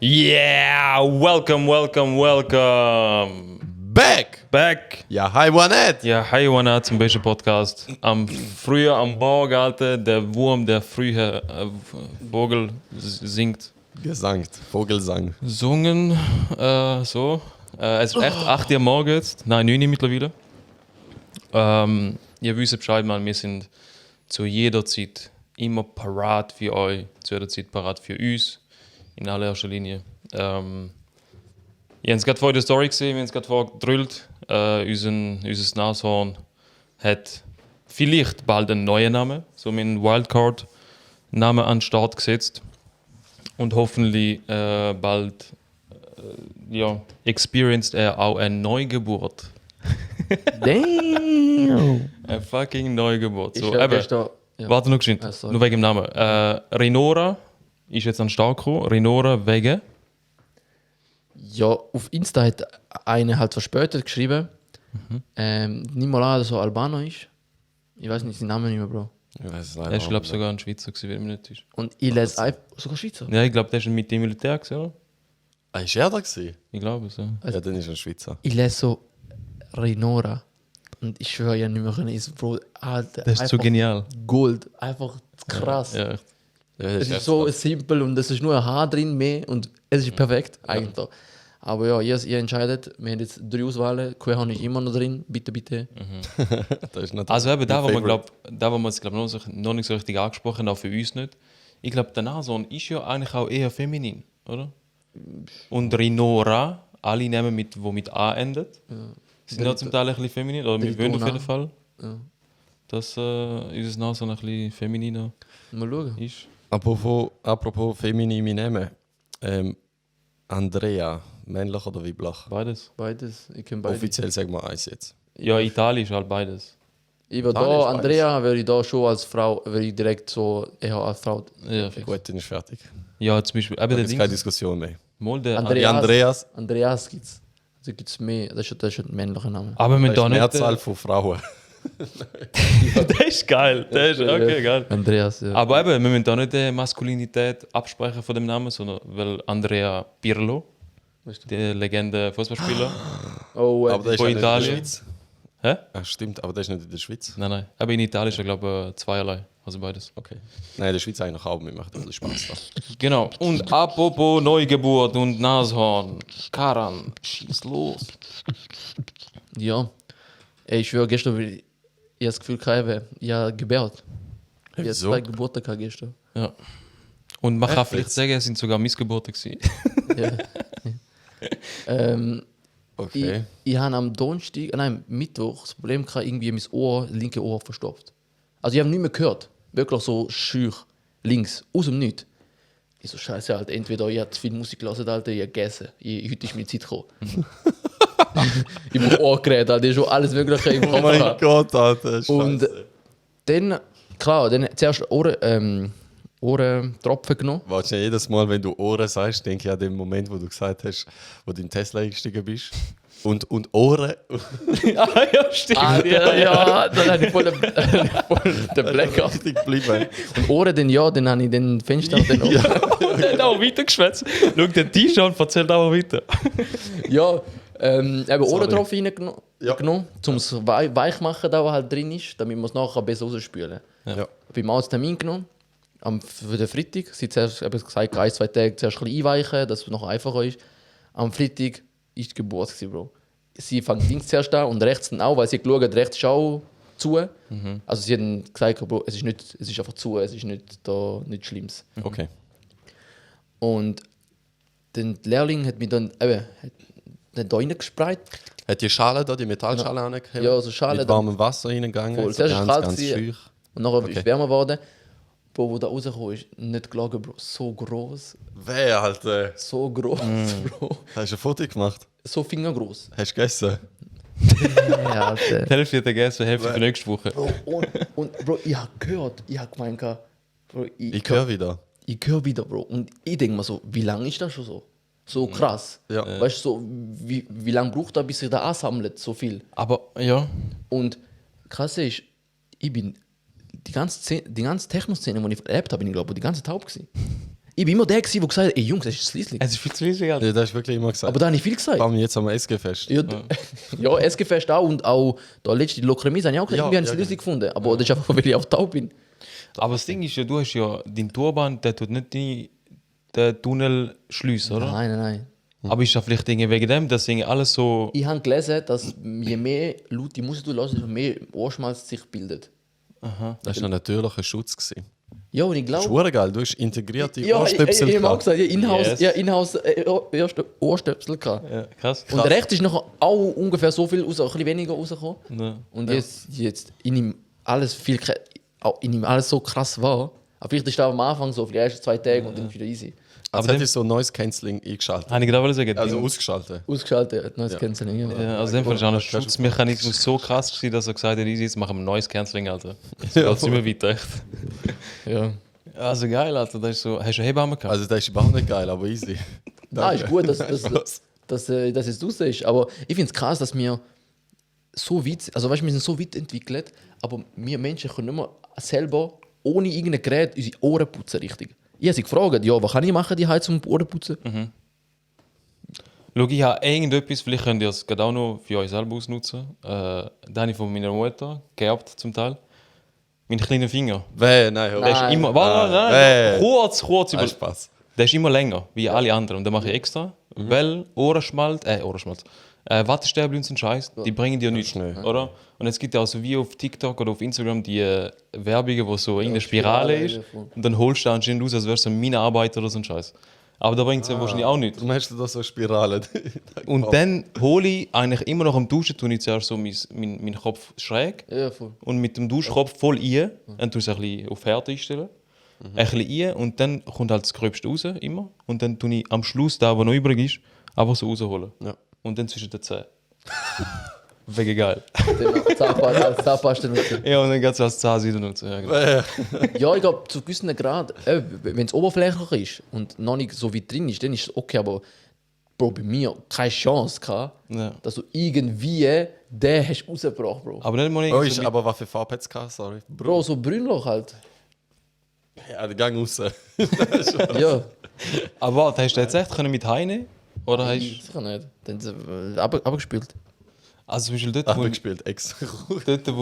Yeah, welcome. Back. Ja, hi, Juanette. Ja, hi Wana zum besten Podcast. Am Morgen, Alter, der Wurm, der frühe Vogel singt. Vogelsang. Sungen, so. Es ist echt 8 Uhr morgens, nein, 9 Uhr mittlerweile. Ihr wisst Bescheid, man, wir sind zu jeder Zeit immer parat für euch, zu jeder Zeit parat für uns, in allererster Linie. Ihr habt gerade vorhin die Story gesehen, wir haben es gerade vorher gedrillt. Unser Nashorn hat vielleicht bald einen neuen Namen, so mit einem Wildcard-Namen an den Start gesetzt. Und hoffentlich bald experienced er auch eine Neugeburt. Damn! Eine fucking Neugeburt. So, Ja. warte noch geschwind, nur wegen dem Namen. Renora ist jetzt an den Start gekommen. Renora wegen? Ja, auf Insta hat eine halt verspätet geschrieben. Nicht mal an, dass er Albaner ist. Ich weiß nicht, seinen Namen nicht mehr, Bro. Ich weiß es Er leider ist, glaube ich, nicht. sogar ein Schweizer gewesen, wenn mich nicht täuscht. Und ich lese einfach. Sogar Schweizer? Ja, ich glaube, der ist mit dem Militär gewesen, oder? Ah, ist er da gewesen? Ich glaube so. Ja, dann ist er ein Schweizer. Ich lese so Renora. Und ich schwöre ja nicht mehr, ist, Bro. Alter, Das ist so genial. Gold. Einfach krass. Ja, echt. Ja, Es ist so simpel und es ist nur ein Haar drin mehr und es ist perfekt, eigentlich. Aber ja, ihr entscheidet. Wir haben jetzt 3 Auswahlen. Querhorn ist immer noch drin. Bitte, bitte. Das ist natürlich Also eben da, wo mein man Favorite. es noch nicht so richtig angesprochen, auch für uns nicht. Ich glaube, der Nashorn ist ja eigentlich auch eher feminin, oder? Und Renora, alle Namen, wo mit A endet, sind ja zum Teil ein bisschen feminin, oder wir wollen auf jeden Fall, dass unser Nashorn ein bisschen femininer Mal schauen. ist. Apropos feminine Namen. Andrea, männlich oder weiblich? Beides. Beides. Ich kenne beides. Offiziell sagen wir eins jetzt. Ja, Italisch halt beides. Ich würde Italien ist da, Andrea, würde ich da schon als Frau, würde ich direkt so eher als Frau. Ja, fix. Gut, dann ist fertig. Ja, zum Beispiel, eben Da der gibt es keine Ding, Diskussion mehr. mal der Die Andreas. Andreas gibt es. Also gibt es mehr. Das ist ein männlicher Name. aber wir Das ist da die nicht. Mehrzahl von Frauen. Der ist geil, der ist okay, geil. Andreas, ja. Aber eben, wir müssen da nicht die Maskulinität absprechen von dem Namen, sondern weil Andrea Pirlo, der Legende Fußballspieler. Oh, Aber der ist von ja nicht in der Italien. Schweiz. Hä? Ah, stimmt, aber der ist nicht in der Schweiz. Nein. Aber in Italien ist er, glaube ich, zweierlei. Also beides. Okay. Nein, in der Schweiz eigentlich auch. Mir macht ein bisschen Spaß da. Genau. Und apropos Neugeburt und Nashorn. Karan, schieß los. Ja. Ey, ich schwöre, gestern, ich das Gefühl, ich habe gebärt. Ich habe Wieso? 2 Geburten gehabt gestern. Ja. Und man kann Echt vielleicht jetzt? sagen, es sind sogar Missgeburten gewesen. Ja. Okay. Ich habe Mittwoch das Problem gehabt, irgendwie mein linke Ohr verstopft. Also ich habe nicht mehr gehört. Wirklich so schür. Links. Aus dem Nichts. Ich so, scheiße, halt, entweder ich habe zu viel Musik gelassen, Alter, ich habe gegessen. Heute ist meine Zeit gekommen. Ich bin Ohrgerät, Alter, ich habe schon alles Mögliche im Kopf Oh mein gehabt. Gott, Alter. Und Scheiße. dann, klar, dann zuerst Ohrentropfen genommen. Weißt du, jedes Mal, wenn du Ohren sagst, denke ich an den Moment, wo du gesagt hast, wo du in Tesla eingestiegen bist. Und Ohren. Ah, ja, stimmt. Alter, ja, dann habe ich voll den Blackout. Richtig geblieben. Und Ohren, dann habe ich den Fenster dann auch. Und dann auch weitergeschwätzt. Schau den T-Shirt und erzählt auch weiter. Ja, eben Ohrentropfen Ja. reingenommen, um es weich machen, da was halt drin ist, damit man es nachher besser rausspülen kann. Ja. Beim Arzt Termin genommen, für den Freitag. Sie hat zuerst eben gesagt, 1-2 Tage zuerst ein bisschen einweichen, dass es noch einfacher ist. Am Freitag war die Geburt, Bro. Sie fängt links zuerst an und rechts dann auch, weil sie geschaut hat, rechts ist auch zu. Also sie hat dann gesagt, Bro, es ist einfach zu, es ist nicht, da, nichts Schlimmes. Okay. Und der Lehrling hat mich dann eben da reingesprayt. Hat die Schale da, die Metallschale angehört? Ja, so Schale, Mit warmem Wasser reingegangen. Voll. So Zuerst ist es kalt ganz gewesen. schüch. Und nachher ist Okay. es wärmer geworden. Bro, wo da rausgekommen ist, nicht gelogen, Bro. So groß. Wer, Alter? So groß, Bro. Hast du ein Foto gemacht? So fingergroß. Hast du gegessen? Ja, Alter. Die Hälfte hat er gegessen, die Hälfte für nächste Woche. Bro, und Bro, ich habe gehört, ich habe gemeint, Bro, Ich höre wieder. ich höre wieder, Bro. Und ich denke mir so, wie lange ist das schon so? So krass. Ja. Weißt du, so, wie lange braucht er, bis sich da ansammelt, so viel? Aber ja, Und krass ist, ich bin die ganze Techno-Szene, die ich erlebt habe, bin ich glaube die ganze Zeit taub gewesen. Ich bin immer der gewesen, der gesagt hat, ey Jungs, das ist das Liesli. Es ist viel zu leise, Alter. Ja, das hast du wirklich immer gesagt. Aber da habe ich viel gesagt. Vor allem jetzt am SG-Fest. Ja, ja, SG-Fest auch und auch da letzte Lokremise habe ich auch gesagt, Ja, wir haben ja, das Liesli gefunden. Aber das ist einfach, weil ich auf taub bin. Aber das Ding ist ja, du hast ja den Turban, der tut nicht den Tunnel schließen, oder? Nein. Aber ist das vielleicht irgendwie wegen dem, dass irgendwie alles so... Ich habe gelesen, dass je mehr laute Musik du hörst, desto mehr Ohrschmalz sich bildet. Das war ein natürlicher Schutz. Gewesen. Ja, und ich Das ist glaube... verdammt geil, du hast integrierte Ja, ich Ohrstöpsel habe auch gehabt. gesagt, Yes. Inhouse Ohrstöpsel gehabt. Ja, krass. Und der rechte ist nachher auch ungefähr so viel raus, ein bisschen weniger rausgekommen. Ja. Und jetzt in ihm alles in ihm alles so krass war. Aber vielleicht ist das am Anfang so, für die ersten 2 Tage und dann ist wieder easy. Also Aber hätte ich so Noise Cancelling eingeschaltet. Habe ich gerade sagen. Also ausgeschaltet. Ausgeschaltet, neues Canceling. Ja. Ja, also in dem Fall ist auch ein Schutzmechanismus so krass gewesen, dass er gesagt hat, easy, jetzt machen wir ein neues Canceling, Alter. Jetzt geht's nicht mehr weiter, echt. Ja. Also geil, Alter. Das ist so... Hast du eine Hebamme gehabt? Also das ist überhaupt nicht geil, aber easy. Nein, ist gut, dass Spaß. es raus ist. Aber ich finde es krass, dass wir so weit, also weißt, wir sind so weit entwickelt, aber wir Menschen können nicht mehr selber ohne irgendein Gerät unsere Ohren putzen, richtig. Ich habe sie gefragt, ja, was kann ich machen, die zum Ohren putzen? Schau, ich habe irgendetwas, vielleicht könnt ihr es gerade auch noch für euch selber ausnutzen. Da habe ich von meiner Mutter geerbt, zum Teil. Mein kleiner Finger. Nein, hör Der auf. ist immer... Nein. Kurz Ah, über... Spaß. Der ist immer länger, wie alle anderen. Und den mache ich extra. Weil Ohrenschmalz... Wattestäbchen und so ein Scheiß, die bringen dir nichts, schnell. oder? Und es gibt ja auch so wie auf TikTok oder auf Instagram die Werbungen, wo so irgendeine Spirale Spirale, ist. ja, voll. Und dann holst du da anscheinend aus, als wärst du ein Minenarbeiter oder so ein Scheiß. Aber da bringt es ja wahrscheinlich auch nichts. Darum hast du da so Spirale. Und dann hole ich eigentlich immer noch am Duschen, tue ich zuerst so meinen Kopf schräg Ja, voll. und mit dem Duschkopf voll rein. Dann tue ich es ein bisschen auf Herd einstellen. Ein bisschen rein und dann kommt halt das Gröbste raus, immer. Und dann tue ich am Schluss, da was noch übrig ist, einfach so rausholen. Ja. Und dann zwischen den Zähnen. Wegen geil. Dann noch als Zahnpasta nutzen. Ja, und dann geht es als Zahnseide nutzen. Ja, genau. Ja, ich glaube, zu gewissen Grad, wenn es oberflächlich ist und noch nicht so weit drin ist, dann ist es okay, aber Bro, bei mir keine Chance gehabt, Ja. dass du irgendwie den hast rausgebracht, Bro. Aber nicht mal Oh, irgendwie ist, so mit, aber was für Farbe hat es gehabt? Sorry. Bro, so Brünnloch halt. Ja, der Gang raus. Ja. aber warte, hast du jetzt echt können mit Heine? Oder hast Sicher nicht. Dann abgespielt. also zum Beispiel dort, Ach, gespielt, extra. wo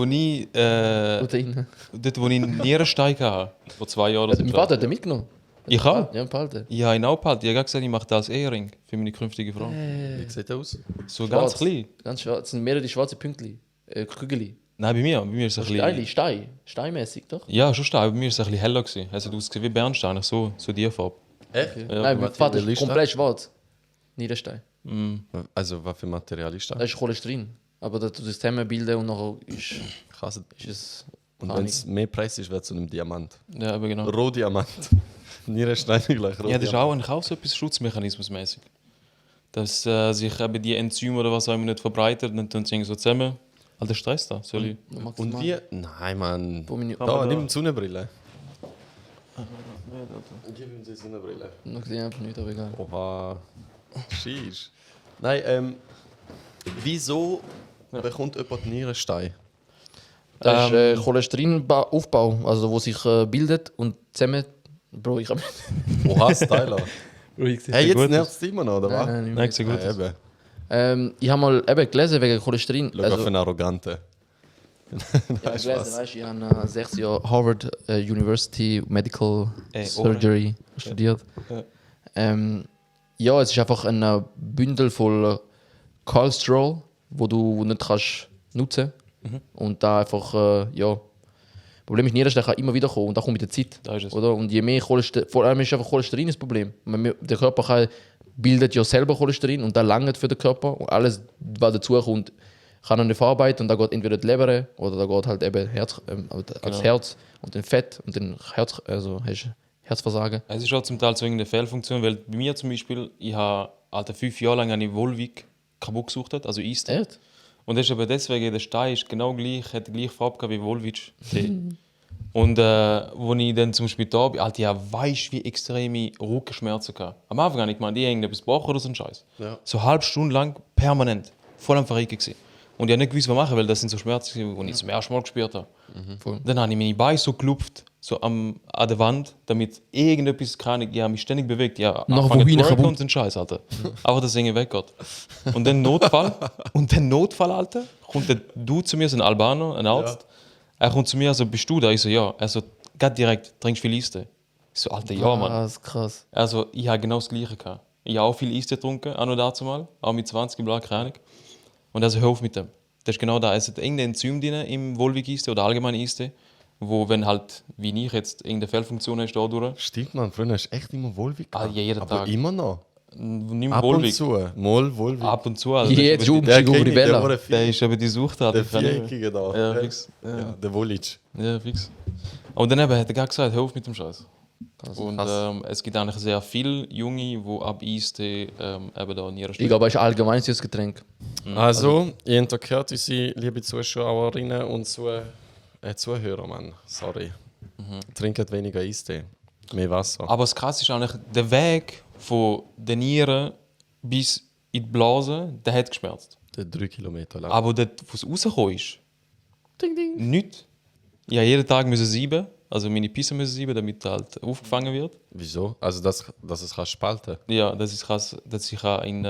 ich Protein. dort, wo ich einen Nierenstein hatte, vor 2 Jahren oder so. Mein Vater hat den mitgenommen. Ich auch? Ja, behalten. Ich habe ihn auch behalten. Ich habe gesagt, ich mache das als Ehering für meine künftige Frau. Wie sieht der aus? So ganz klein. Ganz schwarz. Es sind mehrere schwarze Pünktchen. Kügeli. Nein, bei mir ist es ein bisschen... Steinmäßig, doch? Ja, schon stark. Bei mir ist es ein bisschen heller gewesen. Es hat ausgesehen wie Bernstein, eigentlich so die Farbe. Echt? Ja. Nein, mein Vater ist Material ist komplett schwarz. Niederstein. Also, was für Material ist das? Das ist Cholesterin. Aber das tut sich zusammenbilden und nachher Krass. ist es. Und keine wenn es mehr Preis ist, wird es zu einem Diamant. Ja, aber genau. Rohdiamant. Nierenstein gleich Ja, das ist auch eigentlich auch so etwas Schutzmechanismusmäßig. Dass sich eben die Enzyme oder was auch immer nicht verbreitet, dann tun sie irgendwie so zusammen. Alter Stress da, soll ich? Und wie? Nein, Mann. Da, da- nimm die Sonnenbrille. Gib ihm die Sonnenbrille. Noch gesehen einfach nicht, aber egal. Oha. Scheiß. Nein, wieso bekommt jemand Nierenstein? Das ist Cholesterinaufbau, also wo sich bildet und zusammen. Bro, ich habe. Oha, Styler. Hey, Hey, jetzt nervt es immer noch, oder was? Nein, Nein, so gut. Ja, eben. Ich habe mal eben gelesen wegen Cholesterin. Schau auf einen Arroganten. Ich habe gelesen, weißt, ich habe 6 Jahre Harvard University Medical Surgery studiert. Ja, es ist einfach ein Bündel voll Cholesterol, wo du nicht kannst nutzen. Und da einfach, ja. Problem ist, Nierenstein kann immer wieder kommen und da kommt mit der Zeit. Da ist es. Oder? Und je mehr Cholesterin, vor allem ist einfach Cholesterin das Problem. Der Körper bildet ja selber Cholesterin und da langt für den Körper und alles, was dazu kommt, kann er nicht verarbeiten und da geht entweder die Leber oder da geht halt eben das Herz und dann Fett und dann Herz, also hast du Herzversagen. Es ist auch zum Teil so irgendeine Fehlfunktion, weil bei mir zum Beispiel, ich habe 5 Jahre lang eine Volvic kaputt gesucht, also Easter. Echt? Und das ist aber deswegen, der Stein ist genau gleich, hat die gleiche Farbe gehabt wie Volvic. Und als ich dann zum Spital bin, Alter, ja, weißt du, wie extreme Rückenschmerzen hatte. Am Anfang habe ich gemeint, ich irgendetwas gebrochen oder so ein Scheiß. Ja. So eine halbe Stunde lang permanent, voll am Verrecken gewesen. Und ich habe nicht gewusst, was machen, weil das sind so Schmerzen, die ich zum ersten Mal gespürt habe. Voll. Dann habe ich meine Beine so gelupft so an der Wand, damit irgendetwas kann ich, ja, mich ständig bewegt. Ja, Nach anfangen wohin zu worken kaputt? und so ein Scheiß, Alter. Aber das Ding weggeht. Und dann Notfall, Alter, kommt der Dude zu mir, so ein Albaner, ein Arzt. Er kommt zu mir, also bist du da? Ich so, ja. Er so, geht direkt, trinkst viel Eistee. Ich so, Alter, ja, Mann. Das ist krass. Also, ich habe genau das Gleiche gehabt. Ich habe auch viel Eistee getrunken, auch noch dazu mal. Auch mit 20, bla, keine Ahnung. Und also, hör auf mit dem. Das ist genau da. Es hat irgendein Enzym drin im Volvic-Eistee oder allgemein Eistee, wo, wenn halt, wie ich jetzt, irgendeine Fehlfunktion hast, dadurch, Stimmt, man. Früher hast du echt immer Volvic Ah, gehabt. jeden Aber Tag. immer noch. nicht mehr Ab und Volvic. zu. Mal Volvic. Ab und zu. Also, Jetzt das ist Umstieg auf kenn ich, Rivella. der der ist eben die Sucht. Hat. der Viereckige da. Ja, fix. Ja, der Volic. Ja, fix. Aber dann eben hat er gar gesagt, hör auf mit dem Scheiß. Und krass. es gibt eigentlich sehr viele Junge, die ab Eistee eben da in ihrer Ich glaube, es ist ein allgemeines Getränk. Also, ihr habt gehört, unsere liebe Zuschauerinnen und Zuhörer, Mann. Sorry. Trinkt weniger Eistee. Mehr Wasser. Aber das Krasse ist eigentlich, der Weg von den Nieren bis in die Blase, der hat geschmerzt. Der 3 Kilometer lang. Aber dort, wo es rausgekommen ist, nichts. Ich musste jeden Tag sieben, also meine Pisse müssen sieben, damit er halt aufgefangen wird. Wieso? Also, dass es kannst spalten. Ja, das ist krass, dass ich ihn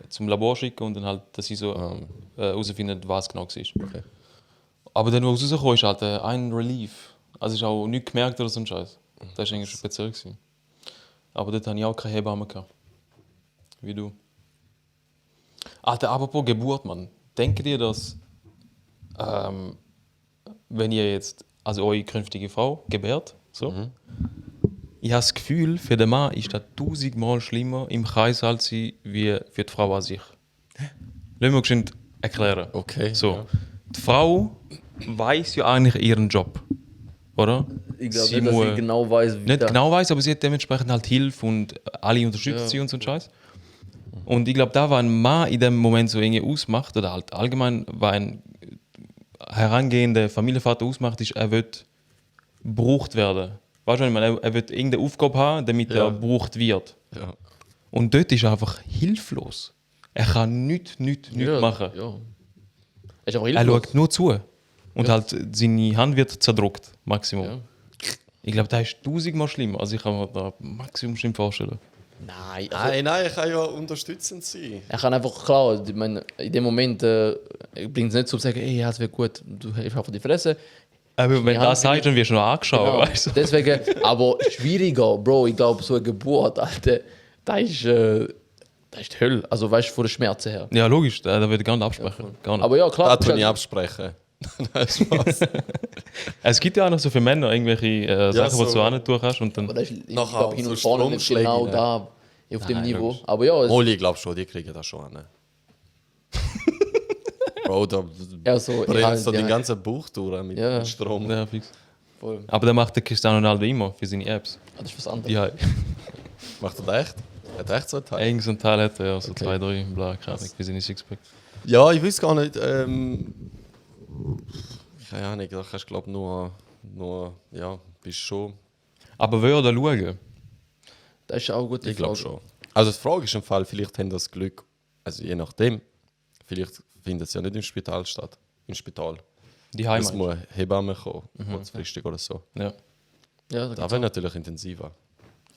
zum Labor schicken und dann halt, dass ich so herausfinden, was genau war. Okay. Aber dann, wo es rausgekommen ist, halt ein Relief. Also ich habe auch nichts gemerkt oder so ein Scheiß. Das war eigentlich speziell gewesen. Aber dort hatte ich auch keine Hebamme gehabt. Wie du. Alter, apropos Geburt, Mann. Denkt ihr, dass wenn ihr jetzt, also eure künftige Frau, gebärt, so, ich habe das Gefühl, für den Mann ist das 1000-mal schlimmer im Kreißsaal zu sein, wie für die Frau an sich. Lass mich geschwind erklären. Okay. So, Ja. die Frau weiß ja eigentlich ihren Job, oder? Ich glaube Sie nicht, dass muss- ich genau weiß, wie Nicht das- genau weiß, aber sie hat dementsprechend halt Hilfe und alle unterstützen sie und so einen Scheiß. Und ich glaube, da war ein Mann in dem Moment so irgendwie ausmacht, oder halt allgemein war ein herangehender Familienvater ausmacht, ist, er wird gebraucht werden. Weißt du, was ich meine? Er wird irgendeine Aufgabe haben, damit Ja. er gebraucht wird. Ja. Und dort ist er einfach hilflos. Er kann nichts Ja, machen. Ja. Er ist aber Er hilflos. schaut nur zu. Und halt seine Hand wird zerdrückt, Maximum. Ja. Ich glaube, das ist 1000-mal schlimmer. Also ich kann mir da Maximum schlimm vorstellen. Nein, also, Nein, ich kann ja unterstützend sein. er kann einfach, klar, ich meine, in dem Moment bringt es nicht zu sagen, ey, ja, es wird gut, du hast einfach die Fresse. Aber wenn Ja, du das sagst, dann wirst du noch angeschaut, Genau. weißt du? Deswegen, aber schwieriger, Bro, ich glaube, so eine Geburt, Alter, das ist die Hölle. Also, weißt du, von den Schmerzen her. Ja, logisch, da würde ich gar nicht absprechen. Gar nicht. Aber ja, klar. Das tue ich absprechen. Nein, Spaß. Es gibt ja auch noch so für Männer irgendwelche Sachen, die so. du auch nicht durch hast. Und dann, Aber das ist, ich Nachher glaube, hin so und vorne nicht Stromschläge, genau ne? da, auf dem Nein, Niveau. logisch. Aber ja, Oli, ich glaube schon, die kriegen das schon an. Bro, da ja, so, brennt so ja, den ganzen Buch durch mit Ja. Strom. ja, fix. voll. Aber der macht der Cristiano Ronaldo immer für seine Apps. Das ist was anderes. Ja, Macht er das echt? Hat er echt so ein Teil? irgend so ein Teil hat er, ja, so Okay. 2, 3, bla, keine Ahnung, für seine Sixpack. Ja, ich weiß gar nicht. Keine Ahnung, da kannst du glaube nur, ja, bist schon. Aber würde er schauen? Das ist auch eine gute Ich glaube Frage. schon. Also die Frage ist im Fall, vielleicht haben das Glück, also je nachdem, vielleicht findet es ja nicht im Spital statt. Im Spital. Die Es Heimat. muss Hebamme kommen, kurzfristig oder so. Ja. Ja, Das das wäre natürlich intensiver.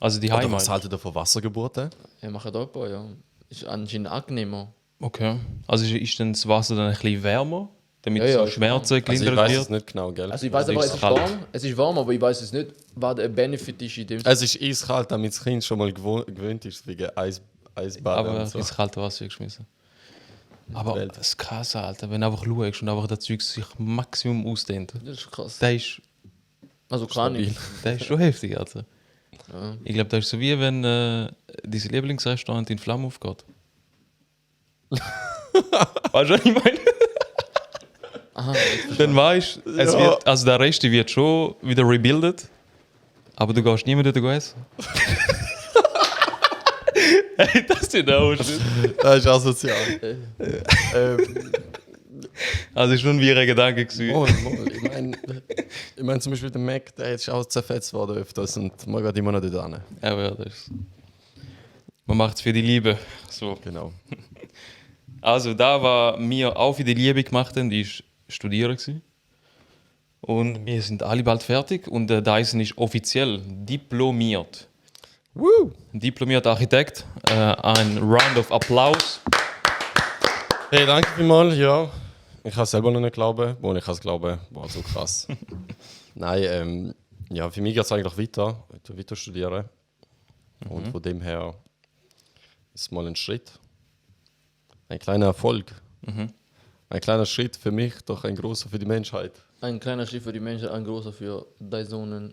Also die Oder Heimat. was haltet ihr von Wassergeburten? wir machen da ein paar, ja. Ist anscheinend angenehmer. Okay. Also ist dann das Wasser dann ein bisschen wärmer, damit Ja, ja, so ist Schmerzen Also ich gelindert weiß es wird? nicht genau, gell? Also ich weiß Also aber, ist es ist kalt. warm. Es ist warm, aber ich weiß es nicht, was der Benefit ist in dem. Es ist eiskalt, damit das Kind schon mal gewöhnt ist wegen Eisbaden Aber und so. ins kalte Wasser geschmissen. Aber Welt. das ist krass, Alter. Wenn du einfach schaust und einfach das Zeug sich Maximum ausdehnt. Das ist krass. Das ist, Also kann ich. das ist schon heftig, Alter. Ja. Ich glaube, das ist so wie wenn dein Lieblingsrestaurant in Flammen aufgeht. Weißt du, was ich meine? Aha, Dann weißt du, es Ja. wird, also der Rest wird schon wieder rebuildet, aber du gehst nie mehr dort essen. Hey, das ist auch shit. Das ist asozial. Also ist schon wie ein Gedanke gewesen. Moll. Ich mein zum Beispiel der Mac, der ist auch zerfetzt worden öfters und man geht immer noch dort hin. Aber ja, das ist. Man macht es für die Liebe. So. Genau. Also da war mir auch für die Liebe gemacht, die ist Studieren gewesen. Und wir sind alle bald fertig und der Dyson ist offiziell diplomiert. Woo! Diplomierter Architekt. Ein Round of Applaus. Hey, danke vielmals, ja. Ich kann es selber noch nicht glauben. Wo ich kann es glauben, boah, so krass. Nein, ja, für mich geht es eigentlich weiter. Ich will weiter studieren. Und von dem her ist es mal ein Schritt. Ein kleiner Erfolg. Ein kleiner Schritt für mich, doch ein großer für die Menschheit. Ein kleiner Schritt für die Menschen, ein großer für Dysonen.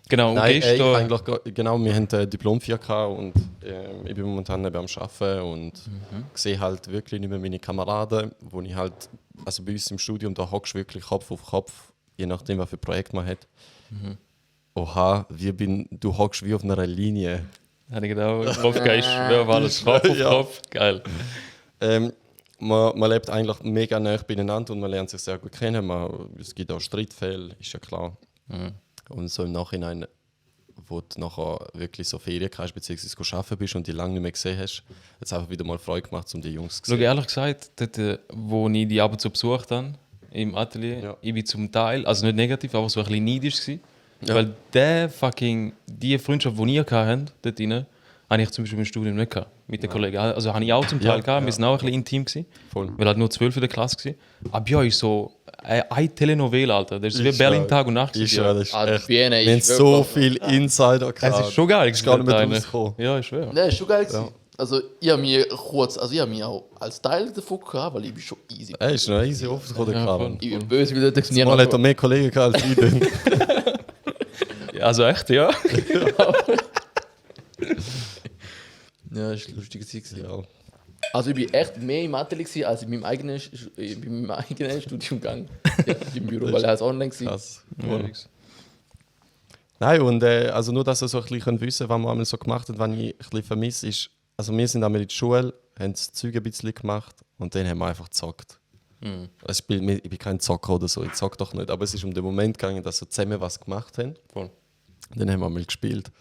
Genau, und Nein, gehst da, genau, wir haben Diplom 4K und ich bin momentan beim Arbeiten und sehe halt wirklich nicht mehr meine Kameraden, wo ich halt, also bei uns im Studium, da hockst du wirklich Kopf auf Kopf, je nachdem, was für Projekt man hat. Oha, du hockst wie auf einer Linie. habe ich genau drauf gehst, wer war alles Kopf auf Ja. Kopf. Geil. Man lebt eigentlich mega nah beieinander und man lernt sich sehr gut kennen. Es gibt auch Streitfälle, ist ja klar. Und so im Nachhinein, wo du nachher wirklich so Ferien kannst, beziehungsweise arbeiten bist und die lange nicht mehr gesehen hast, hat es einfach wieder mal Freude gemacht, um die Jungs zu Schau, sehen. ehrlich gesagt, dort, wo ich die ab und zu besucht habe, im Atelier, Ja. ich bin zum Teil, also nicht negativ, aber so ein bisschen neidisch gewesen. Ja. Weil die Freundschaft, die ihr hattet, dort rein, habe ich zum Beispiel im Studium nicht gehabt, mit den Kollegen. Also habe ich auch zum Teil gehabt, wir sind auch ein bisschen intim gewesen, Voll. weil halt nur 12 in der Klasse gewesen. Aber bei euch ist so eine Telenovela, Alter. Das ist wie Ich Berlin schwör. Tag und Nacht. Ich gewesen, schwöre, das ist Ah, echt. Biene Wir haben ist so wirklich- viel Insider gehabt. Es ist schon geil. Ich gar nicht mehr gewesen, rausgekommen. Ja, ist schwer. Ja, ist schon geil gewesen. Also ich habe mir kurz, also ich habe mir auch als Teil davon gehabt, weil ich bin schon easy. Er ist noch easy aufgekommen, Ja, Karl. Ich bin böse, weil dort Mal hat er mehr Kollegen gehabt als ich. Dann. Ja, also echt, ja. Ja, ist eine lustige Zeit gewesen. Ja. Also ich bin echt mehr im Atelier gewesen, als in meinem eigenen, Studiumgang. Ja, im Büro, weil er ist online gewesen. Krass. Ja. Nein, und also nur, dass ihr so ein bisschen wissen könnt, was man einmal so gemacht hat, was ich ein bisschen vermisse, ist, also wir sind einmal in der Schule, haben das Zeug ein bisschen gemacht und dann haben wir einfach gezockt. Ich bin kein Zocker oder so, ich zock doch nicht, aber es ist um den Moment gegangen, dass wir zusammen was gemacht haben. Voll. Dann haben wir mal gespielt.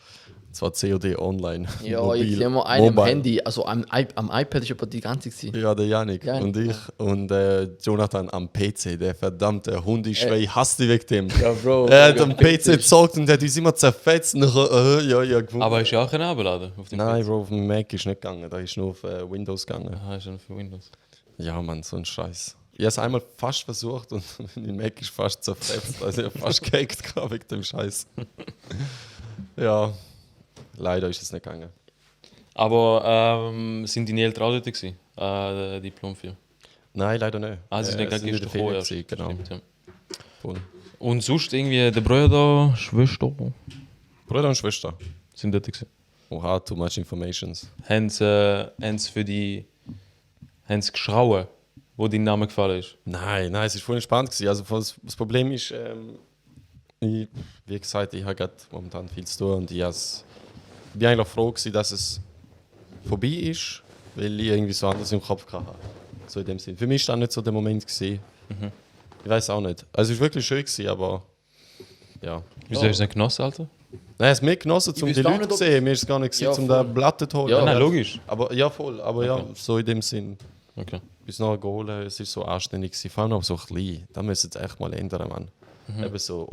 Und zwar COD online. Ja, jetzt sehen wir einen am Handy, also am iPad ist aber die ganze Zeit. Ja, der Janik Janik, und ich und Jonathan am PC, der verdammte Hundeschwein, ich hasse dich wegen dem. Ja, Bro. Er hat am PC gezockt und hat uns immer zerfetzt. Nachher, ja, gewonnen. Aber ist ja auch ein Abladen auf dem Nein, PC. Bro, auf dem Mac ist nicht gegangen, da ist nur auf Windows gegangen. Aha, ist ja für Windows. Ja, Mann, so ein Scheiß. Ich habe es einmal fast versucht und mein Mac ist fast zerfetzt. Also ich habe fast gehackt gehabt wegen dem Scheiß. Ja, leider ist es nicht gegangen. Aber sind deine Eltern auch dort gewesen? Diplom 4. Nein, leider nicht. Ah, sie sind gerade in der gestern Ferien gekommen. gewesen, genau. Stimmt, ja. Voll. Und sonst irgendwie der Bruder, Schwester Bruder und Schwester. sind dort gewesen. Oha, too much informations. Haben sie für die geschrauen, wo dein Name gefallen ist? Nein, es war voll entspannt gewesen. Also das Problem ist, wie gesagt, ich habe gerade momentan viel zu tun und bin eigentlich froh gewesen, dass es vorbei ist, weil ich irgendwie so anders im Kopf hatte. So in dem Sinn. Für mich war das nicht so der Moment gewesen. Ich weiß auch nicht. Also es war wirklich schön gewesen, aber ja. Wieso hast du es nicht genossen, Alter? Nein, es ist mehr genossen, um weiß die auch Leute nicht, zu ob- sehen. Mir ist es gar nicht Ja, gewesen, um voll. den Blatt zu holen. Ja, Nein, logisch. Aber ja, voll. Aber ja, so in dem Sinn. Okay. Bis nachher geholt, es ist so anständig gewesen. Vor allem auch so klein. Da müssen sie echt mal ändern, Mann. Eben so,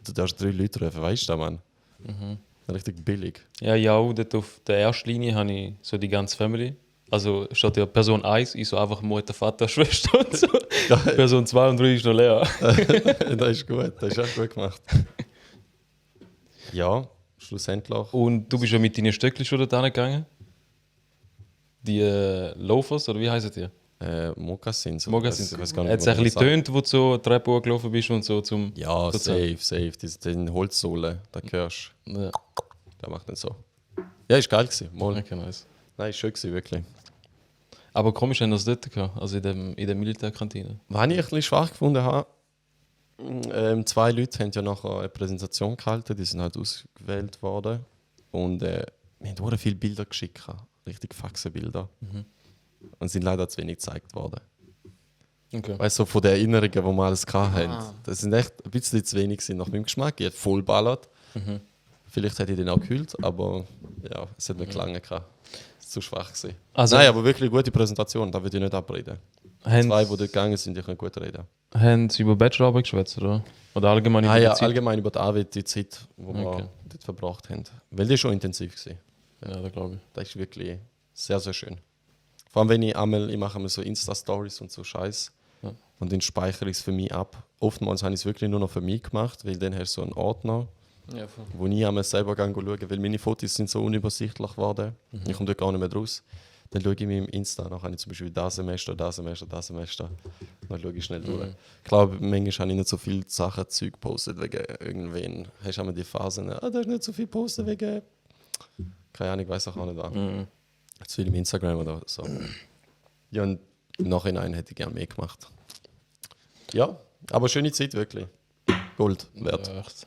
du darfst 3 Leute rufen, weißt du, Mann? Richtig billig. Ja, ja, auch dort auf der ersten Linie habe ich so die ganze Family. Also statt der Person 1 ist so einfach Mutter, Vater, Schwester und so. Person 2 und 3 ist noch leer. Das ist gut, das ist echt gut gemacht. Ja, schlussendlich. Und du bist ja mit deinen Stöckchen schon dort gegangen? Die Loafers, oder wie heißen die? Mokassins. Mokassins. Ich weiß gar Hat es wie ein man bisschen das sagt. tönt, wo du so die Treppe hochgelaufen bist und so zum... Ja, so safe. Den Holzsohle, da hörst du. Ja, Der macht nicht so. Ja, ist geil gewesen. Mal. okay, nice. Nein, ist schön gewesen, wirklich. Aber komisch haben wir es dort gehabt, also in der Militärkantine. Was ich ein bisschen schwach gefunden habe, 2 Leute haben ja nachher eine Präsentation gehalten, die sind halt ausgewählt worden. Und wir haben auch viele Bilder geschickt, richtig Faxenbilder. Und sind leider zu wenig gezeigt worden. Okay. Weißt du, so von den Erinnerungen, die wir alles hatten. Das sind echt ein bisschen zu wenig gewesen nach meinem Geschmack. Ich hätte voll ballert. Vielleicht hätte ich den auch gekühlt, aber ja, es hat nicht gelangen gehabt. Es war zu schwach gewesen. Also- Nein, aber wirklich eine gute Präsentation, da würde ich nicht abreden. Haben- 2, die dort gegangen sind, ich kann gut reden. haben sie über Bachelorarbeit geschwätzt, oder? Oder allgemein über Ah die ja, Zeit? allgemein über die Arbeit, die Zeit, die Okay. wir dort verbracht haben. Weil die schon intensiv war. Ja, da glaube ich. Das ist wirklich sehr, sehr schön. Vor allem, wenn ich mache mir so Insta-Stories und so Scheiß. Ja. Und dann speichere ich es für mich ab. Oftmals habe ich es wirklich nur noch für mich gemacht, weil dann hast du so einen Ordner, Ja, voll. wo ich einmal selber schauen, weil meine Fotos sind so unübersichtlich geworden. Ich komme dort gar nicht mehr draus. Dann schaue ich mir im Insta nach, habe ich zum Beispiel das Semester. Dann schaue ich schnell durch. Ich glaube, manchmal habe ich nicht so viele Sachen, Zeug gepostet wegen irgendwen. Hast du einmal die Phasen, da hast du nicht so viel gepostet wegen, keine Ahnung, ich weiß auch nicht was. Zu viel im Instagram oder so. Ja, und im Nachhinein hätte ich gerne mehr gemacht. Ja, aber schöne Zeit wirklich. Gold wert. Ja, echt.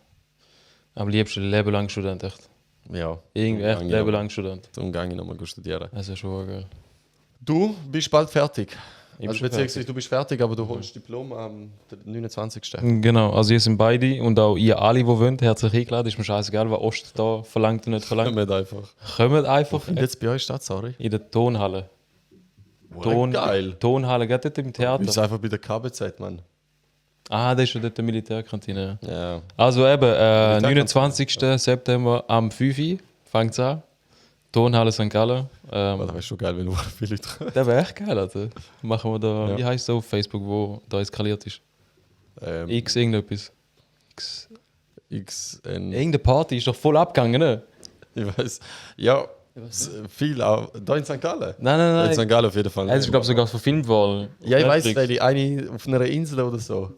Am liebsten Leben lang Student, echt. Ja. Irgendwie echt Darum Leben lang Student. gehe ich nochmal studieren. Das ist schon geil. Du bist bald fertig. bin Also schon beziehungsweise du bist fertig, aber du holst Diplom am 29. Genau, also ihr sind beide und auch ihr alle, die wollt, herzlich eingeladen. Ist mir scheißegal, was Ost da verlangt und nicht verlangt. Kommt einfach. Kommt einfach Und jetzt bei euch statt, sorry. in der Tonhalle. Geil. Tonhalle, geht dort im Wir sind Theater. einfach bei der KBZ, Mann. Ah, das ist ja dort die Militärkantine. Ja. Also eben, Militärkantine, 29. September am 5 Uhr fängt es an. Tonhalle St. Gallen. Aber das wäre schon geil, wenn nur viele Leute kommen. Das wäre echt geil, Alter. Machen wir da, Ja. wie heißt es auf Facebook, wo da eskaliert ist? Ähm, X irgendetwas. X. XN. Irgendeine Party ist doch voll abgegangen, ne? Ich weiß. Ja, viel auch. Da in St. Gallen? Nein, nein, In St. nein. Gallen auf jeden Fall. Es ist, glaube ich, sogar verfilmt worden. Ja, ich weiß, Netflix. weil eine auf einer Insel oder so.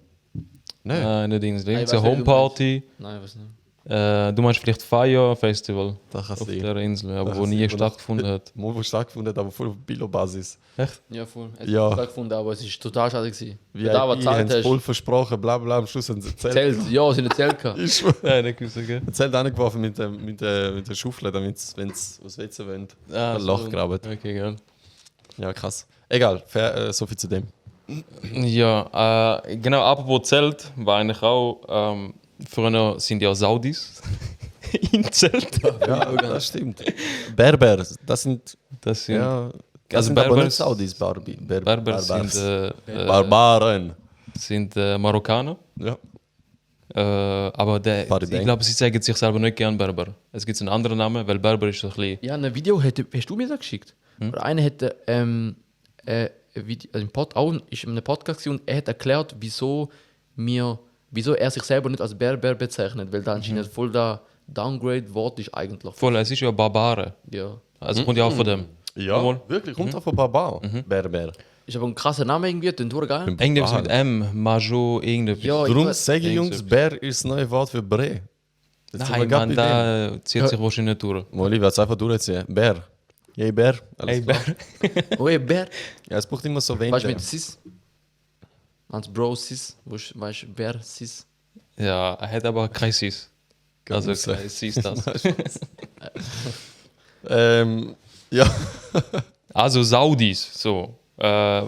Nein. Nein, nicht Insel. Nein, ich Irgendeine weiß, wer du Homeparty. Nein, was nicht. Du meinst vielleicht Fire Festival Das kann auf sein. der Insel, aber Das wo kann nie sein, stattgefunden hat. Mal, wo stattgefunden hat, aber voll auf Billo-Basis. Echt? Ja, voll. Es Ja. hat stattgefunden, aber es ist total schade gewesen. Wie Für da, was haben zahlt es voll hast. versprochen, bla bla, am Schluss haben sie erzählt. Zelt. Ja, sie haben ein Zelt gehabt. Ich schwöre. Nein, nicht gewusst, gell? Zelt angeworfen mit der Schaufel, damit sie, wenn sie was WC wollen, ein Loch graben. Okay, geil. Ja, krass. Egal, so viel zu dem. Ja, genau, apropos Zelt, war eigentlich auch, früher sind ja Saudis in Zelt. Ja, das stimmt. Berber, das sind, Das sind, ja, das also sind aber Berber nicht Saudis, Berber sind, Barbaren. sind Marokkaner. Ja. Aber ich Barbaren. glaube, sie sagen sich selber nicht gern Berber. Es gibt einen anderen Namen, weil Berber ist so ein bisschen. Ja, ein Video hast du mir das geschickt. Oder einer hätte auch ist in einem Podcast gewesen und er hat erklärt, wieso er sich selber nicht als Berber bezeichnet, weil da anscheinend voll der Downgrade-Wort ist eigentlich. Voll, es ist ja Barbare. Ja. Also kommt ja auch von dem. Ja, Jawohl. wirklich, kommt auch von Barbar. Berber. Ist aber ein krasser Name irgendwie, den tut geil. Irgendwas mit M, Majo, irgendetwas. Ja, ich Darum weiß- sage ich, Jungs, Irgendetwas. Bär ist das neue Wort für Bre. Jetzt sind wir Nein, grad man, bei dem. da zieht sich wahrscheinlich nicht durch. Mal, ich werde es einfach durchziehen. Bär. Hey, Bär. Alles Ey, klar. Bär. Oh, ey, Bär. Ja, es braucht immer so Weißt du, Wände. mit Sis? Als Bro Sis. Weißt du, Bär Sis? Ja, er hat aber kein Sis. Also Muss sein. kein Sis das. Ja. Also Saudis, so, wo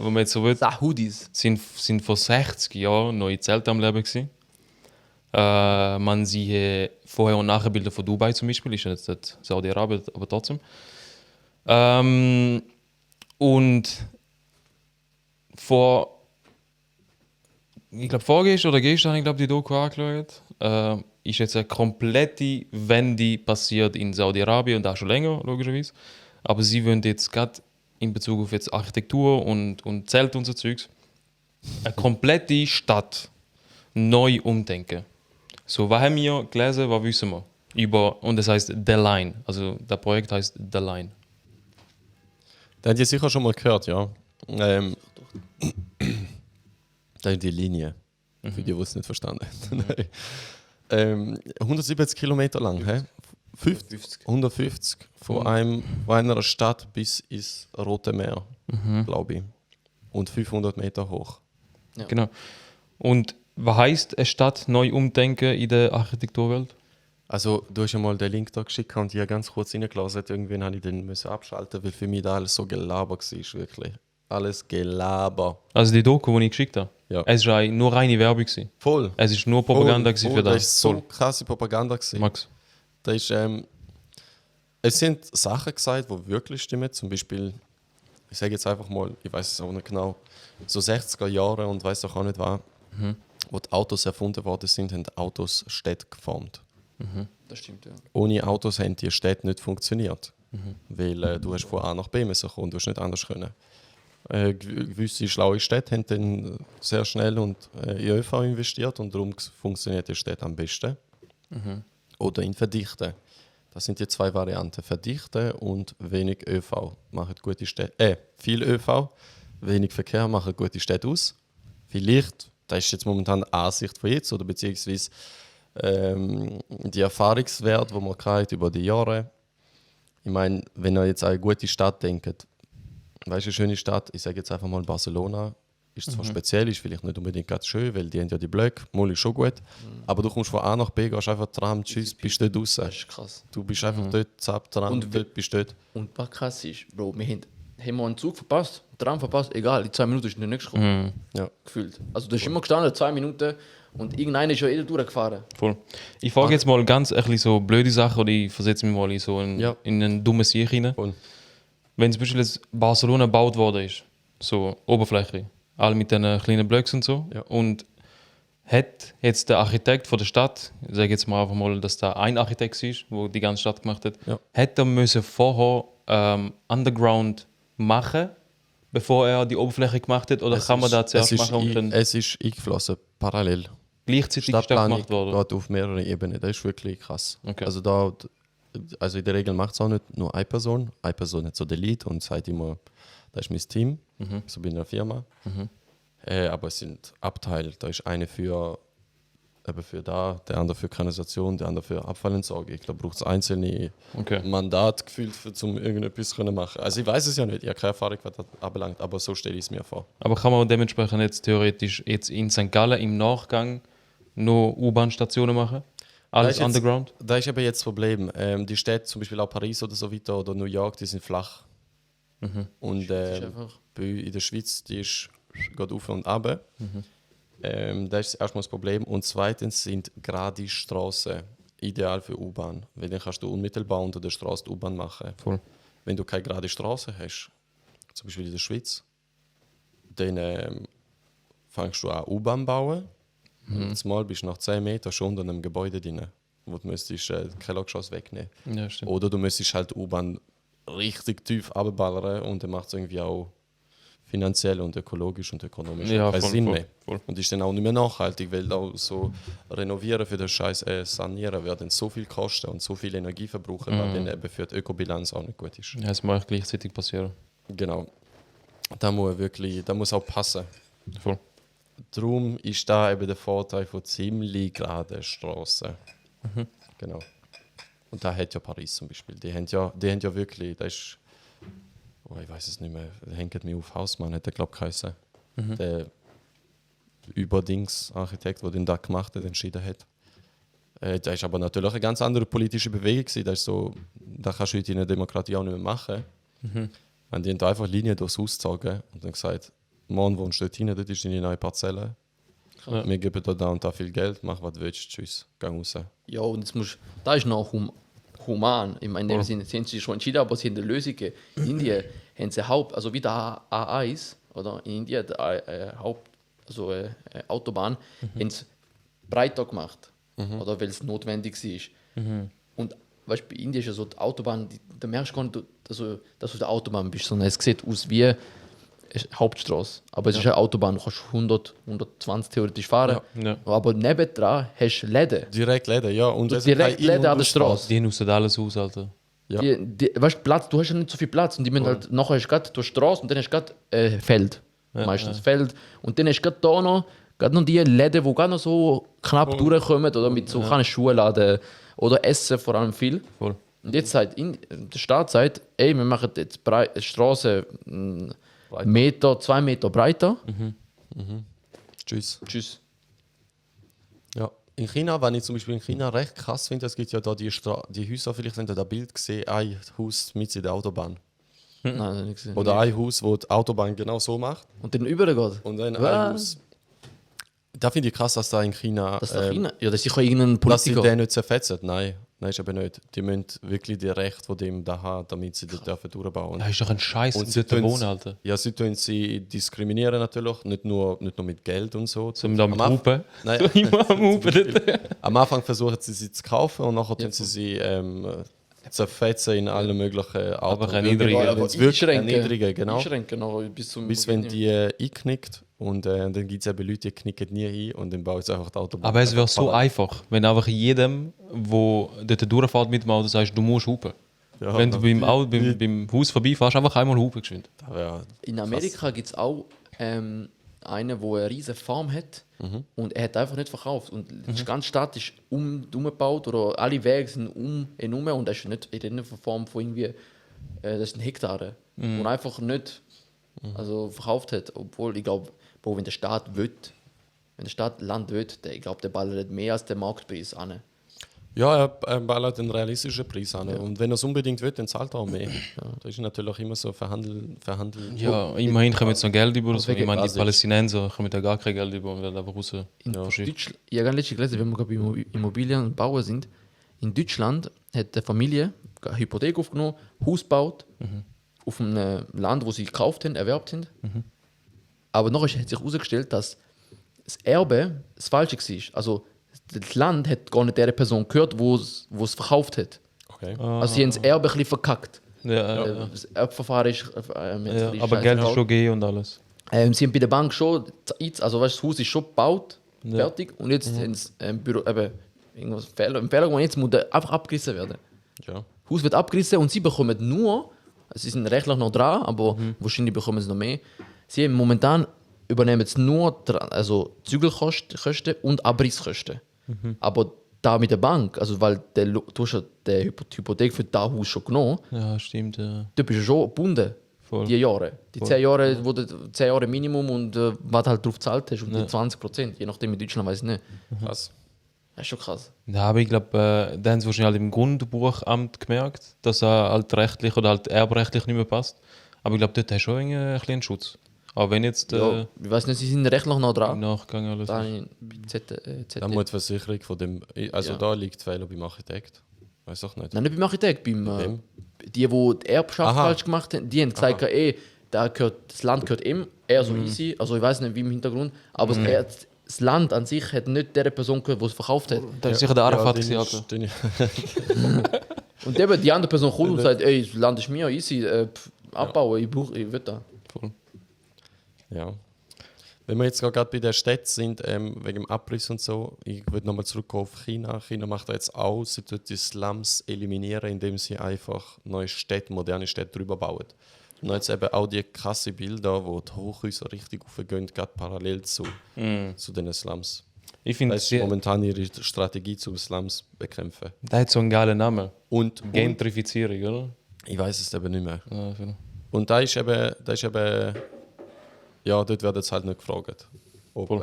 man jetzt so will, Sahudis. sind vor 60 Jahren noch in Zelt am Leben gewesen. Man sieht Vorher- und Nachbilder von Dubai zum Beispiel, ist ja jetzt nicht Saudi-Arabien, aber trotzdem. Und ich glaube vorgestern oder gestern habe ich glaube die Doku angeschaut, ist jetzt eine komplette Wende passiert in Saudi-Arabien und auch schon länger, logischerweise. Aber sie wollen jetzt gerade in Bezug auf jetzt Architektur und Zelt und so Zeugs eine komplette Stadt neu umdenken. So, was haben wir gelesen, was wissen wir? Und das heißt The Line. Also, das Projekt heißt The Line. Da habt ihr sicher schon mal gehört, ja. Da ist die Linie. Für die, die es nicht verstanden haben. 170 Kilometer lang, hä? 150 von einer Stadt bis ins Rote Meer, glaube ich. Und 500 Meter hoch. Ja. Genau. Und was heißt eine Stadt neu umdenken in der Architekturwelt? Also, du hast ja mal den Link da geschickt und ich habe ganz kurz reingelassen. Irgendwann habe ich den müssen abschalten, weil für mich da alles so Gelaber war, wirklich. Alles Gelaber. Also die Doku, die ich geschickt habe. Ja. Es war nur reine Werbung. Gewesen. Voll. Es war nur Propaganda gewesen für Das das. ist so krasse Propaganda gewesen. Max. Da ist, es sind Sachen gesagt, die wirklich stimmen. Zum Beispiel, ich sage jetzt einfach mal, ich weiß es auch nicht genau, so 60er Jahre und weiß auch nicht was, Wo die Autos erfunden worden sind, haben Autos Städte geformt. Das stimmt, ja. Ohne Autos haben die Städte nicht funktioniert. Weil du hast von A nach B müssen kommen, du hast nicht anders können. Gewisse schlaue Städte haben dann sehr schnell und in ÖV investiert und darum funktioniert die Stadt am besten. Oder in Verdichten. Das sind die zwei Varianten. Verdichten und wenig ÖV machen gute Städte. Viel ÖV, wenig Verkehr machen gute Städte aus. Vielleicht, das ist jetzt momentan die Ansicht von jetzt, oder beziehungsweise die Erfahrungswerte, die man hat über die Jahre. Ich meine, wenn ihr jetzt an eine gute Stadt denkt, weißt du, eine schöne Stadt, ich sage jetzt einfach mal Barcelona, ist zwar speziell, ist vielleicht nicht unbedingt ganz schön, weil die haben ja die Blöcke, mal ist schon gut, aber du kommst von A nach B, gehst einfach Tram, tschüss, bist dort raus. Das ist krass. Du bist einfach dort, zapp, Tram, Und dort bist du dort. Und was krass ist, Bro, haben wir einen Zug verpasst, einen Tram verpasst, egal, in 2 Minuten ist der nächste gekommen. Ja. Gefühlt. Also du hast immer gestanden, 2 Minuten und irgendeiner ist ja eh durchgefahren. Voll. Ich frage jetzt mal ganz ein bisschen so blöde Sachen oder ich versetze mich mal in so in ein dummes Sieg rein. Voll. Wenn zum Beispiel jetzt Barcelona gebaut worden ist, so Oberfläche, alle mit diesen kleinen Blöcken und so, Ja. und hat jetzt der Architekt von der Stadt, ich sage jetzt mal einfach mal, dass da ein Architekt ist, der die ganze Stadt gemacht hat, Ja. hätte er müssen vorher Underground machen, bevor er die Oberfläche gemacht hat, oder kann man da zuerst machen und dann es ist eingeflossen, parallel. gleichzeitig ist das Stadtplanung gemacht worden? geht auf mehreren Ebenen, das ist wirklich krass. Okay. Also in der Regel macht es auch nicht nur eine Person hat so den Lead und sagt immer, das ist mein Team, so bin ich in einer Firma. Aber es sind Abteile, da ist eine für da, der andere für Kanalisation, der andere für Abfallentsorgung. Ich glaube, braucht es einzelne Okay. Mandate gefühlt, um irgendetwas zu machen. Also ich weiß es ja nicht, ich habe keine Erfahrung, was das anbelangt, aber so stelle ich es mir vor. Aber kann man dementsprechend jetzt theoretisch jetzt in St. Gallen im Nachgang nur U-Bahn-Stationen machen? Alles Da ist jetzt- underground? Da ist eben jetzt das Problem. Die Städte, zum Beispiel auch Paris oder so weiter oder New York, die sind flach. Und ist einfach- in der Schweiz, die ist geht auf und ab. Das ist erstmal das Problem. Und zweitens sind gerade die Straßen ideal für U-Bahn. Weil dann kannst du unmittelbar unter der Straße die U-Bahn machen. Voll. Wenn du keine gerade Straße hast, zum Beispiel in der Schweiz, dann fängst du an U-Bahn bauen. Und mal bist du nach 10 Metern schon unter einem Gebäude drin, wo du müsstest Kellergeschoss wegnehmen. Ja, stimmt. Oder du müsstest halt die U-Bahn richtig tief abballern und dann macht es irgendwie auch finanziell und ökologisch und ökonomisch Ja, keinen voll, Sinn voll, mehr. voll. Und ist dann auch nicht mehr nachhaltig, weil auch so renovieren für den Scheiß sanieren werden so viel kosten und so viel Energie verbrauchen, weil dann eben für die Ökobilanz auch nicht gut ist. Ja, es muss gleichzeitig passieren. Genau. Da muss auch passen. Voll. Darum ist da eben der Vorteil von ziemlich geraden Straßen. Genau. Und da hat ja Paris zum Beispiel. Die haben ja wirklich, das ist, ich weiß es nicht mehr, hängt mir auf Hausmann, hat der glaube ich geheißen. Der Überdings-Architekt, der den da gemacht hat, entschieden hat. Da ist aber natürlich eine ganz andere politische Bewegung gewesen. Das ist so, da kannst du heute in der Demokratie auch nicht mehr machen. Und die haben da einfach Linien durchs Haus gezogen und dann gesagt, morgen wohnst du dort hin, dort ist deine neue Parzelle. Ja. Wir geben dir da und da viel Geld, mach was du willst, tschüss, geh raus. Ja, und jetzt musst, da ist noch human. Ich meine, in dem Sinne, sie haben sich schon entschieden, aber sie haben eine Lösung. In Indien haben sie also wie der A1, oder in Indien, Autobahn, haben sie breiter gemacht. Oder weil es notwendig war. Und weißt, bei Indien ist ja so die Autobahn, da merkst du gar nicht, dass du auf der Autobahn bist, sondern es sieht aus wie eine Hauptstraße. Aber es ist eine Autobahn, du kannst 120 theoretisch fahren. Ja. Aber nebendran hast du Läden. Direkt Läden, ja. Und es Direkt keine In- Läden und an der Ausfahrt. Straße. Die nutzen alles aus, Alter. Ja. Weißt du, Platz, du hast ja nicht so viel Platz und die müssen halt, nachher hast du gerade die Straße und dann hast du gerade Feld. Meistens Feld. Und dann hast du gerade noch die Läden, die gerade noch so knapp durchkommen oder mit so kleinen Schuhladen oder Essen vor allem viel. Voll. Und jetzt sagt der Staat sagt, ey, wir machen jetzt die Straße 2 Meter breiter. Tschüss. Tschüss. Ja. In China, wenn ich zum Beispiel in China recht krass finde, es gibt ja da die Häuser, vielleicht habt ihr das Bild gesehen, ein Haus mit in der Autobahn. Nein, das hab ich nicht gesehen. Oder ein Haus, wo die Autobahn genau so macht. Und dann übergeht. Und dann Was? ein Haus. Da finde ich krass, dass da in China, Das ist doch China. Ja, das ist sicher irgendein dass sie Politiker. den nicht zerfetzen. Nein. Nein, ist eben nicht. Die müssen wirklich die Rechte von dem da haben, damit sie dort dürfen durchbauen. Das ist doch ein Scheiß, Und und sie dort tun's- wohnen, Alter. Ja, sie tun sie diskriminieren natürlich, nicht nur mit Geld und so. Zum da mit Am Hupen. Nein, Immer am Hupen dort. am Anfang versuchen sie zu kaufen und nachher tun sie zerfetzen in alle möglichen Autos. erniedrigen. Ja, Wenn es wirklich erniedrigen, genau. Einschränken noch bis zum Bis wenn die einknickt und dann gibt es eben Leute, die knicken nie ein und dann bauen sie einfach die Autobahn. Aber es wäre so einfach, wenn einfach jedem, der dort durchfährt mit dem Auto, sagst, du musst hupen. Ja, Wenn du beim Haus vorbeifährst, einfach einmal hupen geschwind. Ja, In Amerika gibt es auch einen, der eine riesige Farm hat und er hat einfach nicht verkauft. Und die ganze Stadt ist umgebaut oder alle Wege sind herum und das ist nicht in der Form von irgendwie, das sind Hektare. Und einfach nicht also verkauft hat. Obwohl ich glaube, wenn der Staat will, wenn der Staat Land will, ich glaube, der ballert mehr als der Marktpreis an. ja, er ballert einen realistischen Preis an. Und wenn er es unbedingt will, dann zahlt er auch mehr. Das ist natürlich immer so verhandeln. Ja, immerhin kommen jetzt noch Geld über. Also, ich meine, die Basisch. Palästinenser kommen da gar kein Geld über und werden einfach raus. In verschickt. Deutschland, ich habe letztens gelesen, wenn wir gerade bei Immobilien und Bauen sind, in Deutschland hat eine Familie eine Hypothek aufgenommen, Haus gebaut, auf einem Land, wo sie gekauft haben, erwerbt haben. Aber nachher hat sich herausgestellt, dass das Erbe das Falsche war. Also das Land hat gar nicht der Person gehört, wo es verkauft hat. Okay. Also sie haben das Erbe ein bisschen verkackt. Ja. Das Erbverfahren ist Ja, aber Geld ist schon gegeben und alles. sie haben bei der Bank schon, also weißt, das Haus ist schon gebaut, fertig, und jetzt haben sie Büro, irgendwas Fehler gemacht, jetzt muss der einfach abgerissen werden. Ja. Das Haus wird abgerissen und sie bekommen nur, sie sind rechtlich noch dran, aber wahrscheinlich bekommen sie noch mehr. Sie haben momentan übernehmen jetzt nur also Zügelkosten und Abrisskosten. Aber da mit der Bank, also weil du hast ja die Hypothek für das Haus schon genommen, Ja, stimmt. Ja. du bist ja schon gebunden. Voll. Die Jahre. Die 10 Jahre, wo du 10 Jahre Minimum und was du halt drauf gezahlt hast und die 20%, je nachdem in Deutschland weiß ich nicht. Krass. Das ist schon krass. Ja, aber ich glaube, da haben sie wahrscheinlich halt im Grundbuchamt gemerkt, dass er halt rechtlich oder halt erbrechtlich nicht mehr passt. Aber ich glaube, dort hast du schon ein bisschen einen Schutz. Aber wenn jetzt Ja, ich weiß nicht, sie sind rechtlich noch im dran. Nachgang alles. Da bei Da muss die Versicherung von dem. Also Ja. da liegt Fehler beim Architekt. Weiß auch nicht. Nein, nicht beim Architekt, beim Wem? die Erbschaft Aha. falsch gemacht haben, die haben gesagt, das Land gehört ihm, er so easy, also ich weiß nicht wie im Hintergrund, aber das Land an sich hat nicht der Person gehört, die es verkauft hat. Da ist sicher der Arafat den gewesen, ist- Alter. den- Und eben die andere Person kommt und sagt, ey, das Land ist mir, easy, abbauen, ich will da. Voll. Ja. Wenn wir jetzt gerade bei der Stadt sind, wegen dem Abriss und so, ich würde nochmal zurückkommen auf China. China macht da jetzt auch, sie tut die Slums eliminieren, indem sie einfach neue Städte, moderne Städte drüber bauen. Und jetzt eben auch die krassen Bilder, wo die Hochhäuser richtig aufgehen, gerade parallel zu den Slums. Ich finde, Das ist momentan ihre Strategie, zum Slums bekämpfen. der hat so einen geilen Namen. Und Gentrifizierung, oder? ich weiß es eben nicht mehr. Ja, voll. Und da ist eben, ja, dort wird jetzt halt nicht gefragt, ob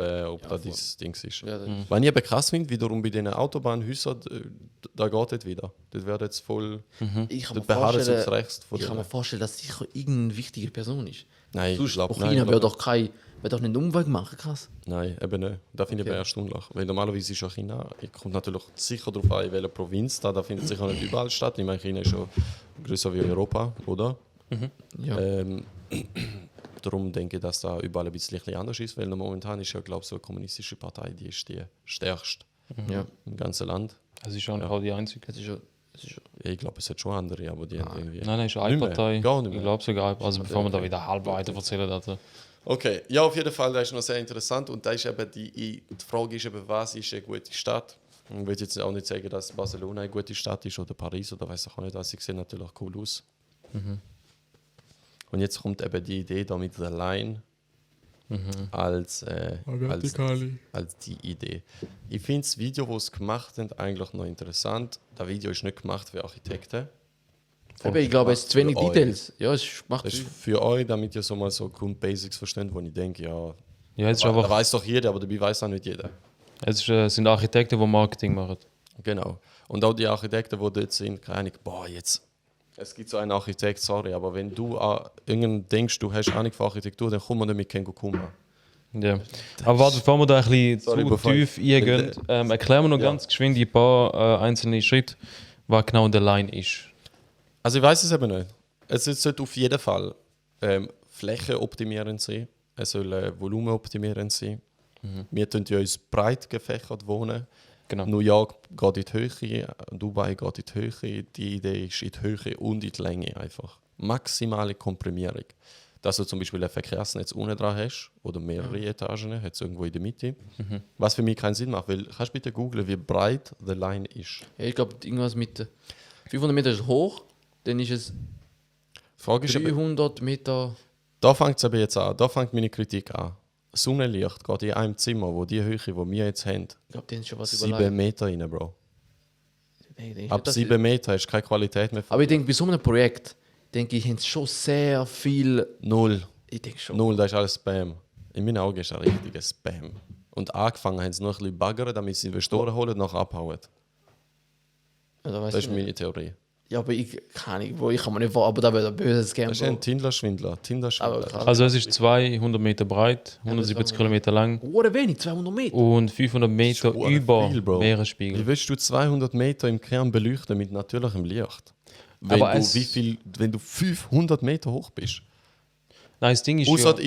da dieses Ding ist. Ja, das- Was ich eben krass finde, wiederum bei diesen Autobahnhäusern, da geht es wieder. Dort wird jetzt voll, Ich kann mir dort beharren sie vorstellen, aufs Rechts von ich kann mir denen. vorstellen, dass sicher irgendeine wichtige Person ist. Nein, ich Sonst glaube China wird doch kein, wird doch nicht einen Umweg machen, krass. Nein, eben nicht. Da finde ich Okay. aber erstaunlich. Weil normalerweise ist ja China, es kommt natürlich sicher darauf an, in welcher Provinz da findet sich auch nicht überall statt. Ich meine, China ist schon größer wie Europa, oder? Ja. Darum denke ich, dass da überall ein bisschen anders ist, weil momentan ist ja, glaube ich, so eine kommunistische Partei, die ist die stärkste Ja. im ganzen Land. Das ist auch auch die einzige. Das ist schon. Ja, ich glaube, es hat schon andere, aber die haben irgendwie. Nein, ist eine Nicht mehr. Partei. Gar nicht mehr. Ich glaube sogar. Also bevor wir da wieder halb weiter erzählen, Alter. Okay, ja, auf jeden Fall, das ist noch sehr interessant und da ist eben die Frage ist eben, was ist eine gute Stadt? Ich will jetzt auch nicht sagen, dass Barcelona eine gute Stadt ist oder Paris oder weiß auch nicht, was. Sie sehen natürlich cool aus. Und jetzt kommt eben die Idee da mit der Line als die Idee. Ich finde das Video, das sie gemacht haben, eigentlich noch interessant. Das Video ist nicht gemacht für Architekten. Aber ich glaube, es ist zu wenig Für euch. Details. Ja, es macht Das ist für euch, damit ihr so mal so Grundbasics versteht, wo ich denke, ja, Ja, es ist da einfach, weiß doch jeder, aber dabei weiß auch nicht jeder. es sind Architekten, die Marketing machen. Genau. Und auch die Architekten, die dort sind, keine Ahnung, boah, jetzt. Es gibt so einen Architekt, sorry, aber wenn du an irgendeinen denkst, du hast Ahnung von Architektur, dann komm mal nicht mit Kengo Kuma. Ja. Aber warte, bevor wir da ein bisschen Sorry, zu bevor tief ich- eingehen, erklären wir noch Ja. ganz geschwind ein paar einzelne Schritte. was genau der Line ist. Also ich weiß es eben nicht. Es sollte auf jeden Fall flächenoptimierend sein. Es soll volumenoptimierend sein. Wir tun ja uns breit gefächert wohnen. Genau. New York geht in die Höhe, Dubai geht in die Höhe. Die Idee ist in die Höhe und in die Länge einfach. Maximale Komprimierung. Dass du zum Beispiel ein Verkehrsnetz unten dran hast oder mehrere Etagen, hat es irgendwo in der Mitte. Was für mich keinen Sinn macht, weil kannst du bitte googlen, wie breit the line ist. Ja, ich glaube, irgendwas mit 500 Meter ist hoch, dann ist es Die Frage ist, aber, 300 Meter. da fängt es aber jetzt an, da fängt meine Kritik an. Sonnenlicht geht in einem Zimmer, wo die Höhe, die wir jetzt haben, Ich glaube, dann ist schon was 7 Meter rein, Bro. Nein, ich Ab das 7 Meter hast du keine Qualität mehr. Aber ich denke, bei so einem Projekt, denke ich, haben sie schon sehr viel. Null. Ich denke schon. Null, das ist alles Spam. In meinen Augen ist das richtiger Spam. Und angefangen haben sie noch ein bisschen baggern, damit sie Investoren holen und nachher abhauen. Also, weiss Das ich ist nicht. meine Theorie. Ja, aber ich kann nicht, Bro, ich kann mir nicht vor, aber da wäre ein böses Scam. Das ist ein Bro. Tinder-Schwindler. Aber Tinder-Schwindler. krass. Also es ist 200 Meter breit, 170 Kilometer lang Oder wenig, 200 Meter. und 500 Meter Schon über viel, Bro. Meeresspiegel. Wie willst du 200 Meter im Kern beleuchten mit natürlichem Licht? Wenn, Aber wenn du 500 Meter hoch bist. Nein, das Ding ist Außer ja...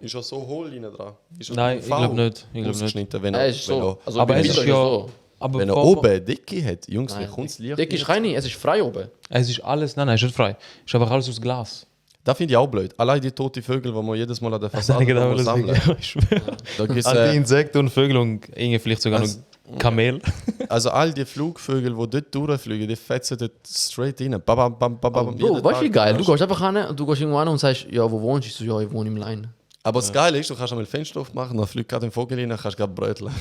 ist ja so hohl innen dran. Ist ja Nein, so ich glaube nicht. Ich glaub nicht. ausgeschnitten, wenn Ja, er, ist wenn so. er, Also, Aber bei es Bilder ist ja... so. Aber wenn er bevor- oben eine Decke hat, Jungs, wie Nein, kommt das Licht? Decke ist rein, es ist frei oben. Es ist alles... Nein, es ist nicht frei. Es ist einfach alles aus Glas. Das finde ich auch blöd. Allein die toten Vögel, die man jedes Mal an der Das Fassade genau das sammeln. ich schwöre. Da gibt's, All die Insekten und Vögel und irgendwie vielleicht sogar Also- noch Kamel. also all die Flugvögel, die dort durchfliegen, die fetzen dort straight rein. Bam, bam, bam, bam, Bro, jeden weißt du wie Tag. geil? Du gehst einfach hin, du gehst irgendwo hin und sagst, ja, wo wohnst du? Ich so, ja, ich wohne im Line. Aber das Geile ist, du kannst einmal ein Fenster aufmachen, dann fliegt gerade ein Vogel rein, dann kannst du gerade bröteln.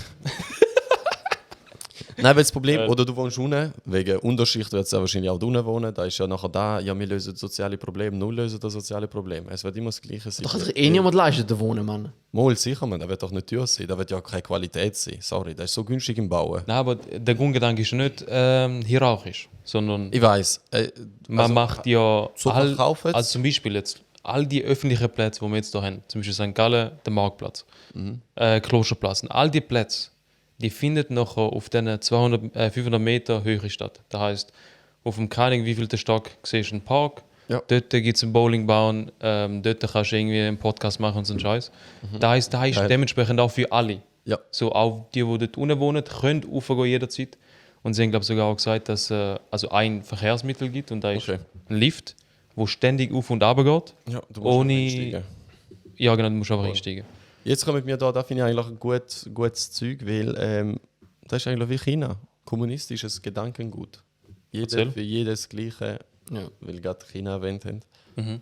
Nein, weil das Problem, oder du wohnst unten, wegen Unterschicht wird es ja wahrscheinlich auch unten wohnen, da ist ja nachher da, ja, wir lösen soziale Probleme, null lösen das soziale Problem. Es wird immer das Gleiche sein. Da kann sich eh niemand leisten, da wohnen, Mann. Mal sicher, man, das wird doch nicht teuer sein, das wird ja keine Qualität sein. Sorry, das ist so günstig im Bauen. Nein, aber der Grundgedanke ist nicht hierarchisch, sondern Ich weiß. man macht ja so verkaufen also zum Beispiel jetzt all die öffentlichen Plätze, die wir jetzt hier haben, zum Beispiel St. Gallen, der Marktplatz, Klosterplatz, und all die Plätze, die finden nachher auf diesen 500 Meter Höhe statt. Das heisst, auf dem keine wie viel Stock siehst du einen Park, Ja. dort gibt es einen Bowlingbahn, dort kannst du irgendwie einen Podcast machen und so einen Scheiß. Das heisst, da ist Geil. dementsprechend auch für alle. Ja. So auch die dort unten wohnen, können raufgehen jederzeit. Und sie haben, glaube ich, sogar auch gesagt, dass es also ein Verkehrsmittel gibt und da ist Okay. ein Lift, wo ständig auf und ab geht. Ja, du Ohne- einsteigen. Ja, genau, du musst einfach einsteigen. Jetzt kommen wir da finde ich eigentlich ein gutes Zeug, weil das ist eigentlich wie China. Kommunistisches Gedankengut. Erzähl. Für jedes Gleiche, Ja. weil gerade China erwähnt haben.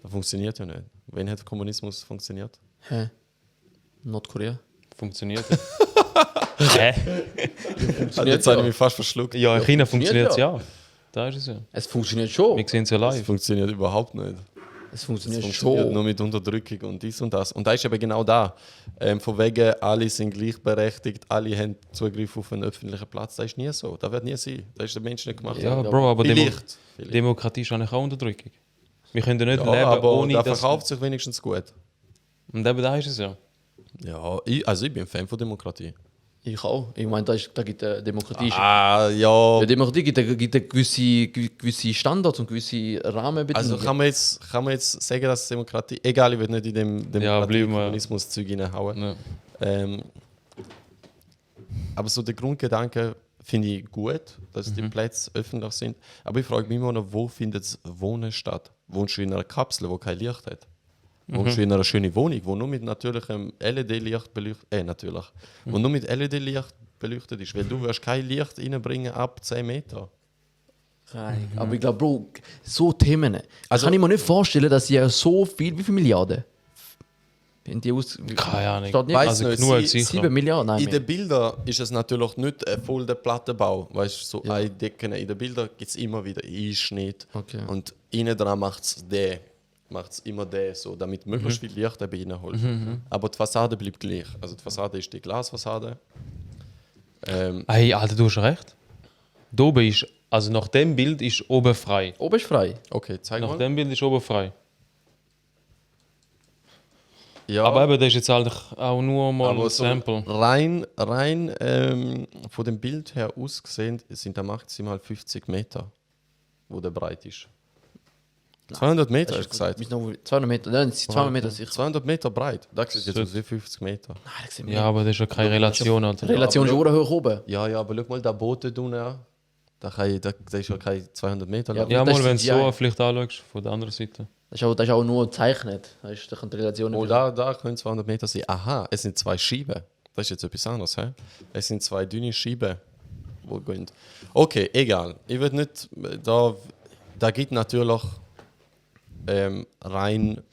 Das funktioniert ja nicht. Wenn hat Kommunismus funktioniert? Hä? Nordkorea? Funktioniert. Hä? Also jetzt habe ich mich fast verschluckt. Ja, in China funktioniert funktioniert es ja. Da ist es ja. Es funktioniert schon. Wir sehen es ja Das live. funktioniert überhaupt nicht. Es Es funktioniert funktioniert schon. nur mit Unterdrückung und dies und das. Und da ist eben genau da. Von wegen, alle sind gleichberechtigt, alle haben Zugriff auf einen öffentlichen Platz. Das ist nie so. Das wird nie sein. Das ist der Mensch nicht gemacht. Ja, Bro, aber Vielleicht. Demokratie ist eigentlich auch Unterdrückung. Wir können ja nicht Ja, leben, aber ohne da dass... verkauft sich wenigstens gut. Und eben da ist es ja. Ja, ich bin ein Fan von Demokratie. Ich auch. Ich meine, da gibt Demokratie. Ah, ja. Ja, Demokratie gibt gewisse Standards und gewisse Rahmenbedingungen. Also kann man jetzt sagen, dass Demokratie, egal, ich will nicht in dem bleiben wir- Demokratie-Kommunismus-Zeug reinhauen. Ja. Aber so der Grundgedanke finde ich gut, dass die Plätze öffentlich sind. Aber ich frage mich immer noch, wo findet das Wohnen statt? Wohnst du in einer Kapsel, wo kein Licht hat? Wohnst du in einer schönen Wohnung, wo nur mit natürlichem LED-Licht beleuchtet natürlich. Wo nur mit LED-Licht beleuchtet ist? Weil du wirst kein Licht reinbringen ab 10 Meter. Aber ich glaube, Bro, so Themen. Also- Kann ich mir nicht vorstellen, dass sie ja so viel, wie viele Milliarden? Wenn die aus. Keine Ahnung. Steht nicht. Weiss Also nicht, genug sie- sicher. 7 Milliarden? Nein, In mehr. den Bildern ist es natürlich nicht ein voller Plattenbau. Weißt du, so Ja. eine Decke. In den Bildern gibt es immer wieder Einschnitt. Okay. Und innen dran macht es immer der, so, damit möglichst viel Licht eben reinholt. Aber die Fassade bleibt gleich. Also die Fassade ist die Glasfassade. Hey, Alter, du hast recht. Da oben ist, also nach dem Bild ist oben frei. Oben ist frei. Okay, zeig Nach mal. dem Bild ist oben frei. Ja, Aber eben, das ist jetzt halt auch nur mal aber ein so Sample. rein von dem Bild her ausgesehen sind da maximal 50 Meter. wo der breit ist. 200 Meter, hast du gesagt? 200 Meter, nein, 200 Meter sicher. 200 Meter breit. Da sieht jetzt aus wie 50 Meter. Nein, das sieht Ja, aber das ist ja keine Relation. Alter. die Relation ist auch hoch oben. Ja, aber schau mal, der Boot da unten an. Da ist ja keine 200 Meter lang. Ja, Das mal, ist wenn du CGI. so vielleicht anschaust, von der anderen Seite. Das ist auch nur gezeichnet. Da kann die Relation Oh, da können 200 Meter sein. Aha, es sind 2 Scheiben. Das ist jetzt etwas anderes. He? Es sind 2 dünne Scheiben, die gehen. Okay, egal. Ich würde nicht. Da gibt natürlich rein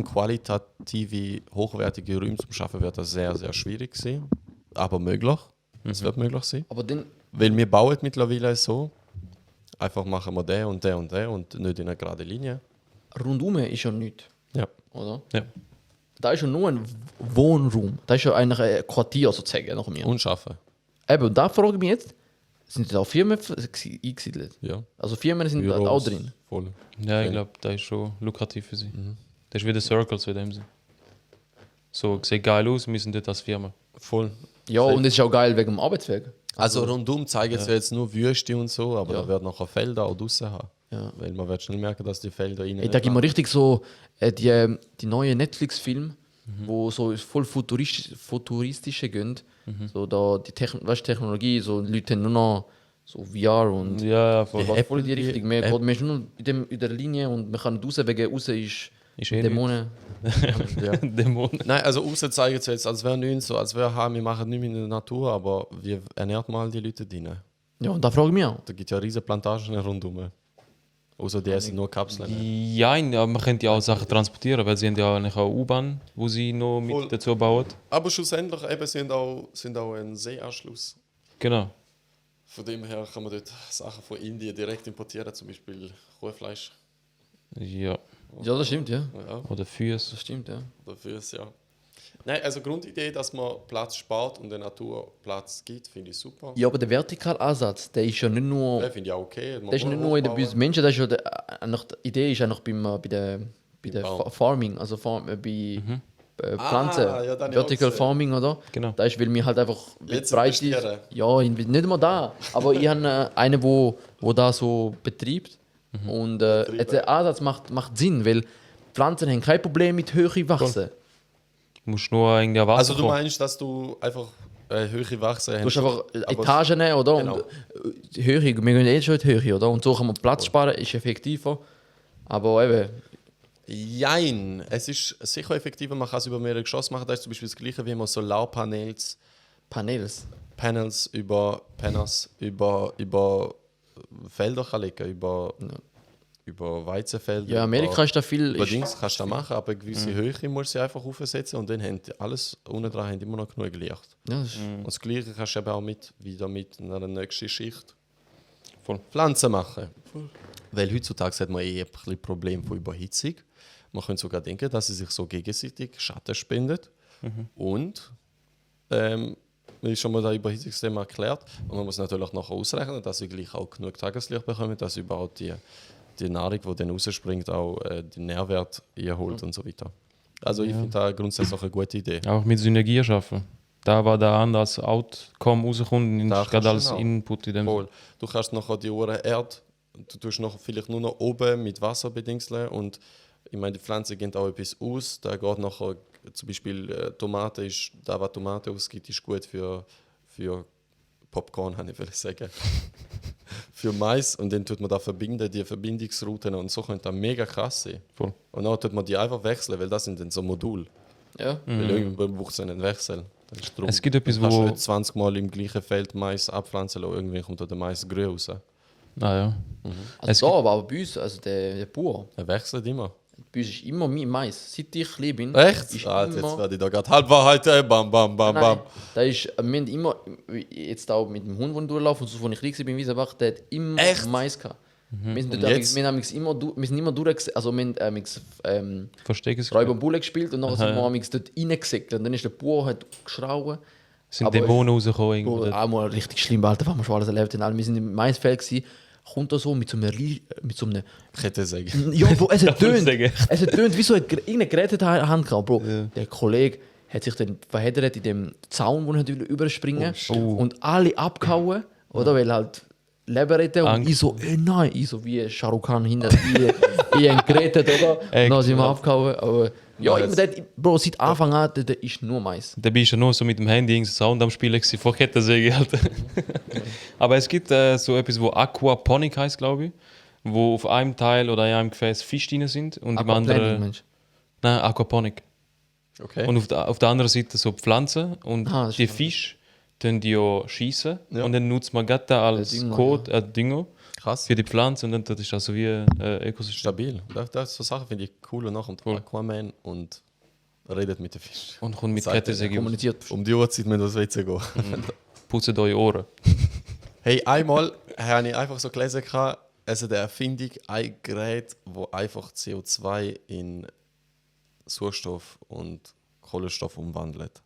qualitative, hochwertige Räume zum Schaffen, wird das sehr, sehr schwierig sein. Aber möglich. Es wird möglich sein. Aber dann, Weil wir bauen mittlerweile so. Einfach machen wir den und den und den und nicht in einer geraden Linie. rundum ist ja nichts, Ja. oder? Ja. Da ist ja nur ein Wohnraum. Da ist ja eigentlich ein Quartier sozusagen nach mir. Und schaffen. Eben, und da frage ich mich jetzt, sind da auch Firmen eingesiedelt? Ja. Also Firmen sind da auch drin. Voll. Ja, ich glaube, das ist schon lukrativ für sie. Das ist wie der Circle so in dem Sinn. So, sieht geil aus, wir sind dort als Firma. Voll. Ja, und es ist auch geil wegen dem Arbeitsweg. Also rundum zeigen sie jetzt nur Wüste und so, aber Ja. da wird nachher Felder auch draussen haben. Ja. Weil man wird schnell merken, dass die Felder rein. Da gibt mir richtig so die neuen Netflix-Filme, wo so voll futuristische gehen. So da die Technologie, so Leute haben nur noch so VR und Ja, voll. was voll in die Richtung. Wir App- gehen wir sind nur in der Linie und man kann raus, wegen raus ist Ist eh Dämonen. Ja. Dämonen. Nein, also raus zeigen sie jetzt, als wäre nichts, so als wäre, wir machen nichts in der Natur, aber wir ernährt mal die Leute drin. Ja, und da frage ich mich auch. Da gibt ja riesige Plantagen rundum. Außer die essen nur Kapseln. Ja, ja, man könnte ja auch Sachen transportieren, weil sie haben ja eigentlich auch U-Bahn, wo sie noch mit Voll. dazu bauen. Aber schlussendlich eben sind auch ein Seeanschluss. Genau. Von dem her kann man dort Sachen von Indien direkt importieren, zum Beispiel Kuhfleisch. Ja. Ja, das stimmt, ja. Ja, Oder Füße. Das stimmt, ja. dafür ist ja. Nein, also Grundidee, dass man Platz spart und der Natur Platz gibt, finde ich super. Ja, aber der Vertikalansatz, der ist ja nicht nur, Den finde ich auch okay. der ist nicht nur bei uns Menschen, das ist ja die Idee ist ja noch bei der Baum. Farming, also bei Pflanzen, ja, dann Vertical auch gesehen. Farming, oder? Genau. Da ist, weil mir halt einfach Jetzt breit ist. investieren. Ja, nicht mal da, aber ich habe einen, wo da so betreibt und der Ansatz macht Sinn, weil Pflanzen haben kein Problem mit Höhe wachsen. Du musst nur irgendwie Wasser Also du kommen. meinst, dass du einfach höhere Wachsen Du hast einfach aber- Etagen nehmen, oder? Genau. Und die Höhe, wir gehen eh schon in die Höhe, oder? Und so kann man Platz sparen, ist effektiver. Aber eben, Jein, es ist sicher effektiver, man kann es über mehrere Geschosse machen. Das ist zum Beispiel das gleiche, wie man Solarpanels Panels. über Felder kann legen, über Weizenfelder. Ja, Amerika ist da viel. Über Dings kannst du das machen, aber eine gewisse Höhe musst du einfach aufsetzen und dann haben die alles unten dran haben immer noch genug Licht. Ja, das ist, Und das Gleiche kannst du eben auch wieder mit einer nächsten Schicht Voll. Pflanzen machen. Weil heutzutage hat man ein bisschen Problem von Überhitzung. Man könnte sogar denken, dass sie sich so gegenseitig Schatten spendet. Und wie schon mal das Überhitzungsthema erklärt, und man muss natürlich nachher ausrechnen, dass sie gleich auch genug Tageslicht bekommen, dass überhaupt die Nahrung, die dann rausspringt, auch den Nährwert einholt und so weiter. Also ich finde das grundsätzlich eine gute Idee. Auch mit Synergie schaffen. Da war der andere als Outcome rauskommt und Da ist gerade kannst als du auch. Input in dem. Voll. Du kannst nachher die Uhren Erde, du tust noch vielleicht nur noch oben mit Wasser bedingseln und ich meine, die Pflanze geht auch etwas aus. Da geht nachher zum Beispiel Tomate ist, da was Tomate ausgibt, ist gut für Popcorn, habe ich sagen. Für Mais und dann tut man da verbinden, die Verbindungsrouten und so könnte das mega krass sein. Voll. Und dann tut man die einfach wechseln, weil das sind dann so Module. ja. Weil irgendwann braucht es einen Wechsel. Das ist drum. Es gibt etwas, Du kannst wo- nicht 20 Mal im gleichen Feld Mais abpflanzen lassen, irgendwann kommt da der Mais grün raus. Ah, ja. Es Also da, aber bei uns, also der Bauer, Er wechselt immer. bei uns ist immer Mais. Seit ich klein bin, Echt? ist Ah, jetzt immer... werde ich da gerade Halbwahrheit. Bam, bam, bam, Nein, bam. da ist, wir haben immer, jetzt auch mit dem Hund, den ich durchlaufe, und so, als ich klein war in Wiesenbach, der hat immer Echt? Mais gehabt. Wir sind, Und dort jetzt? wir sind immer durch, also wir haben Versteck es. Räuber und Bulle gespielt und nachher sind Aha, wir dort reingesäckelt. Und dann ist der Bauer hat geschrauen. Sind aber- Dämonen rausgekommen. Bro, irgendwo dort. auch mal richtig schlimm, Alter, was wir schon alles erlebt haben. Wir sind im Maisfeld gewesen, kommt da so mit so einem Ich hätte sagen. ja, Bro, es hat Darf ich tönt. sagen? Es hat tönt, wie so irgendein Gerät in der Hand gehabt, Bro. Der Kollege hat sich dann verheddert in dem Zaun, wo er überspringen Oh, und alle abgehauen, oder? Weil halt Leben retten. Und Angst. ich so, nein, ich so wie Shah Rukh Khan hinter ich gerettet, oder? Echt? Dann sind wir abgehauen. Aber ja, Ja, immer dort, Bro, seit Anfang an, der ist nur Mais. Da bist du nur so mit dem Handy irgendeinen Sound am Spielen gewesen, vor Kettensäge halt. Aber es gibt so etwas, wo Aquaponic heißt, glaube ich, wo auf einem Teil oder in einem Gefäß Fische drin sind und im Aquaplaning, anderen... Mensch. Nein, Aquaponic. Okay. Und auf der anderen Seite so Pflanzen und Ah, das die ist Fische tun die ja schießen Ja. und dann nutzt man gerade da als Dünger, Code, Dünger Krass. für die Pflanze und dann das ist also wie Ökosystem. Stabil. Das so Sachen finde ich cool. Und nachher kommt Aquaman und redet mit den Fischen. Und kommt mit Sagt er, Kettensäge Kommuniziert. Um die Uhrzeit müssen wir ins WC gehen. putzt eure Ohren. Hey, einmal habe ich einfach so gelesen, also der Erfindung ein Gerät, das einfach CO2 in Sauerstoff und Kohlenstoff umwandelt.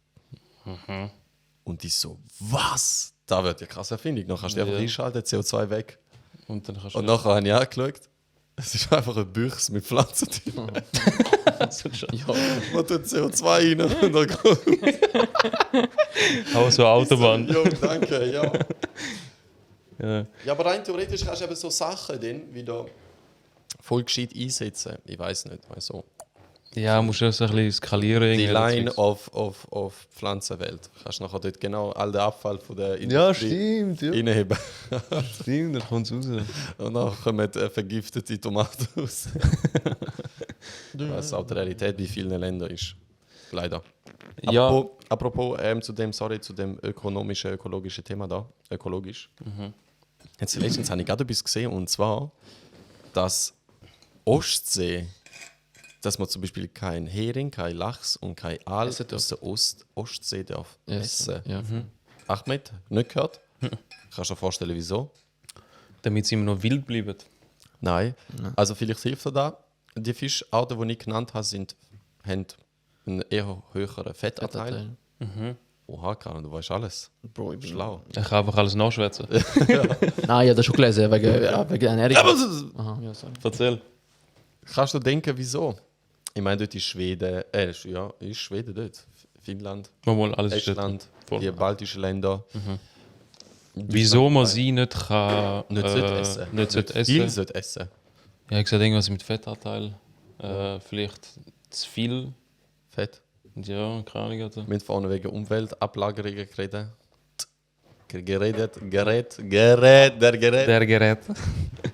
Und ich so, was? Da wird ja krass Erfindung. Dann kannst du einfach Ja. einschalten, CO2 weg. Und dann kannst du Und nachher habe ich angeschaut, es ist einfach ein Büchs mit Pflanzen drin. Ja. Man tut CO2 rein und dann kommt auch so eine Autobahn. Jo, danke, ja. Ja. Ja, aber rein theoretisch kannst du eben so Sachen dann wieder voll gescheit einsetzen. Ich weiß nicht, so. Ja, musst du so ein bisschen skalieren. Die irgendwie Line dazu. auf Pflanzenwelt. Kannst du nachher dort genau all den Abfall von der Industrie stimmt. Ja. reinheben. Stimmt, dann kommt es raus. Und dann kommen vergiftete Tomaten raus. Was auch die Realität bei vielen Ländern ist. Leider. Ja, Apropos zu dem ökologischen Thema da. Ökologisch. Jetzt letztens habe ich gerade etwas gesehen, und zwar, dass Ostsee, dass man zum Beispiel kein Hering, kein Lachs und kein Aal Essen darf. aus der Ostsee darf Yes. essen. Ja. Ahmed, nicht gehört? Kannst du dir vorstellen, wieso? damit sie immer noch wild bleiben. Nein. Also vielleicht hilft er da. Die Fischarten, die ich genannt habe, haben einen eher höheren Fettanteil. Oha, Karin, du weißt alles. Bro, ich bin Schlau. Ich kann einfach alles nachschwätzen. Nein, ja, das schon gelesen, wegen Ernährung. Aber Aha, ja, sorry. Erzähl. kannst du denken, wieso? Ich meine, dort ist Schweden, ist Schweden dort, Finnland, Mal alles Estland, Voll. die baltischen Länder. Wieso man sie nicht kann, Nicht sollte essen. nicht sollte Viel essen. sollte essen. Ja, ich gesagt, irgendwas mit Fettanteil. Vielleicht zu viel. Fett. Ja, keine Ahnung. Also. Wir haben vorne wegen Umweltablagerungen geredet. Der Gerät.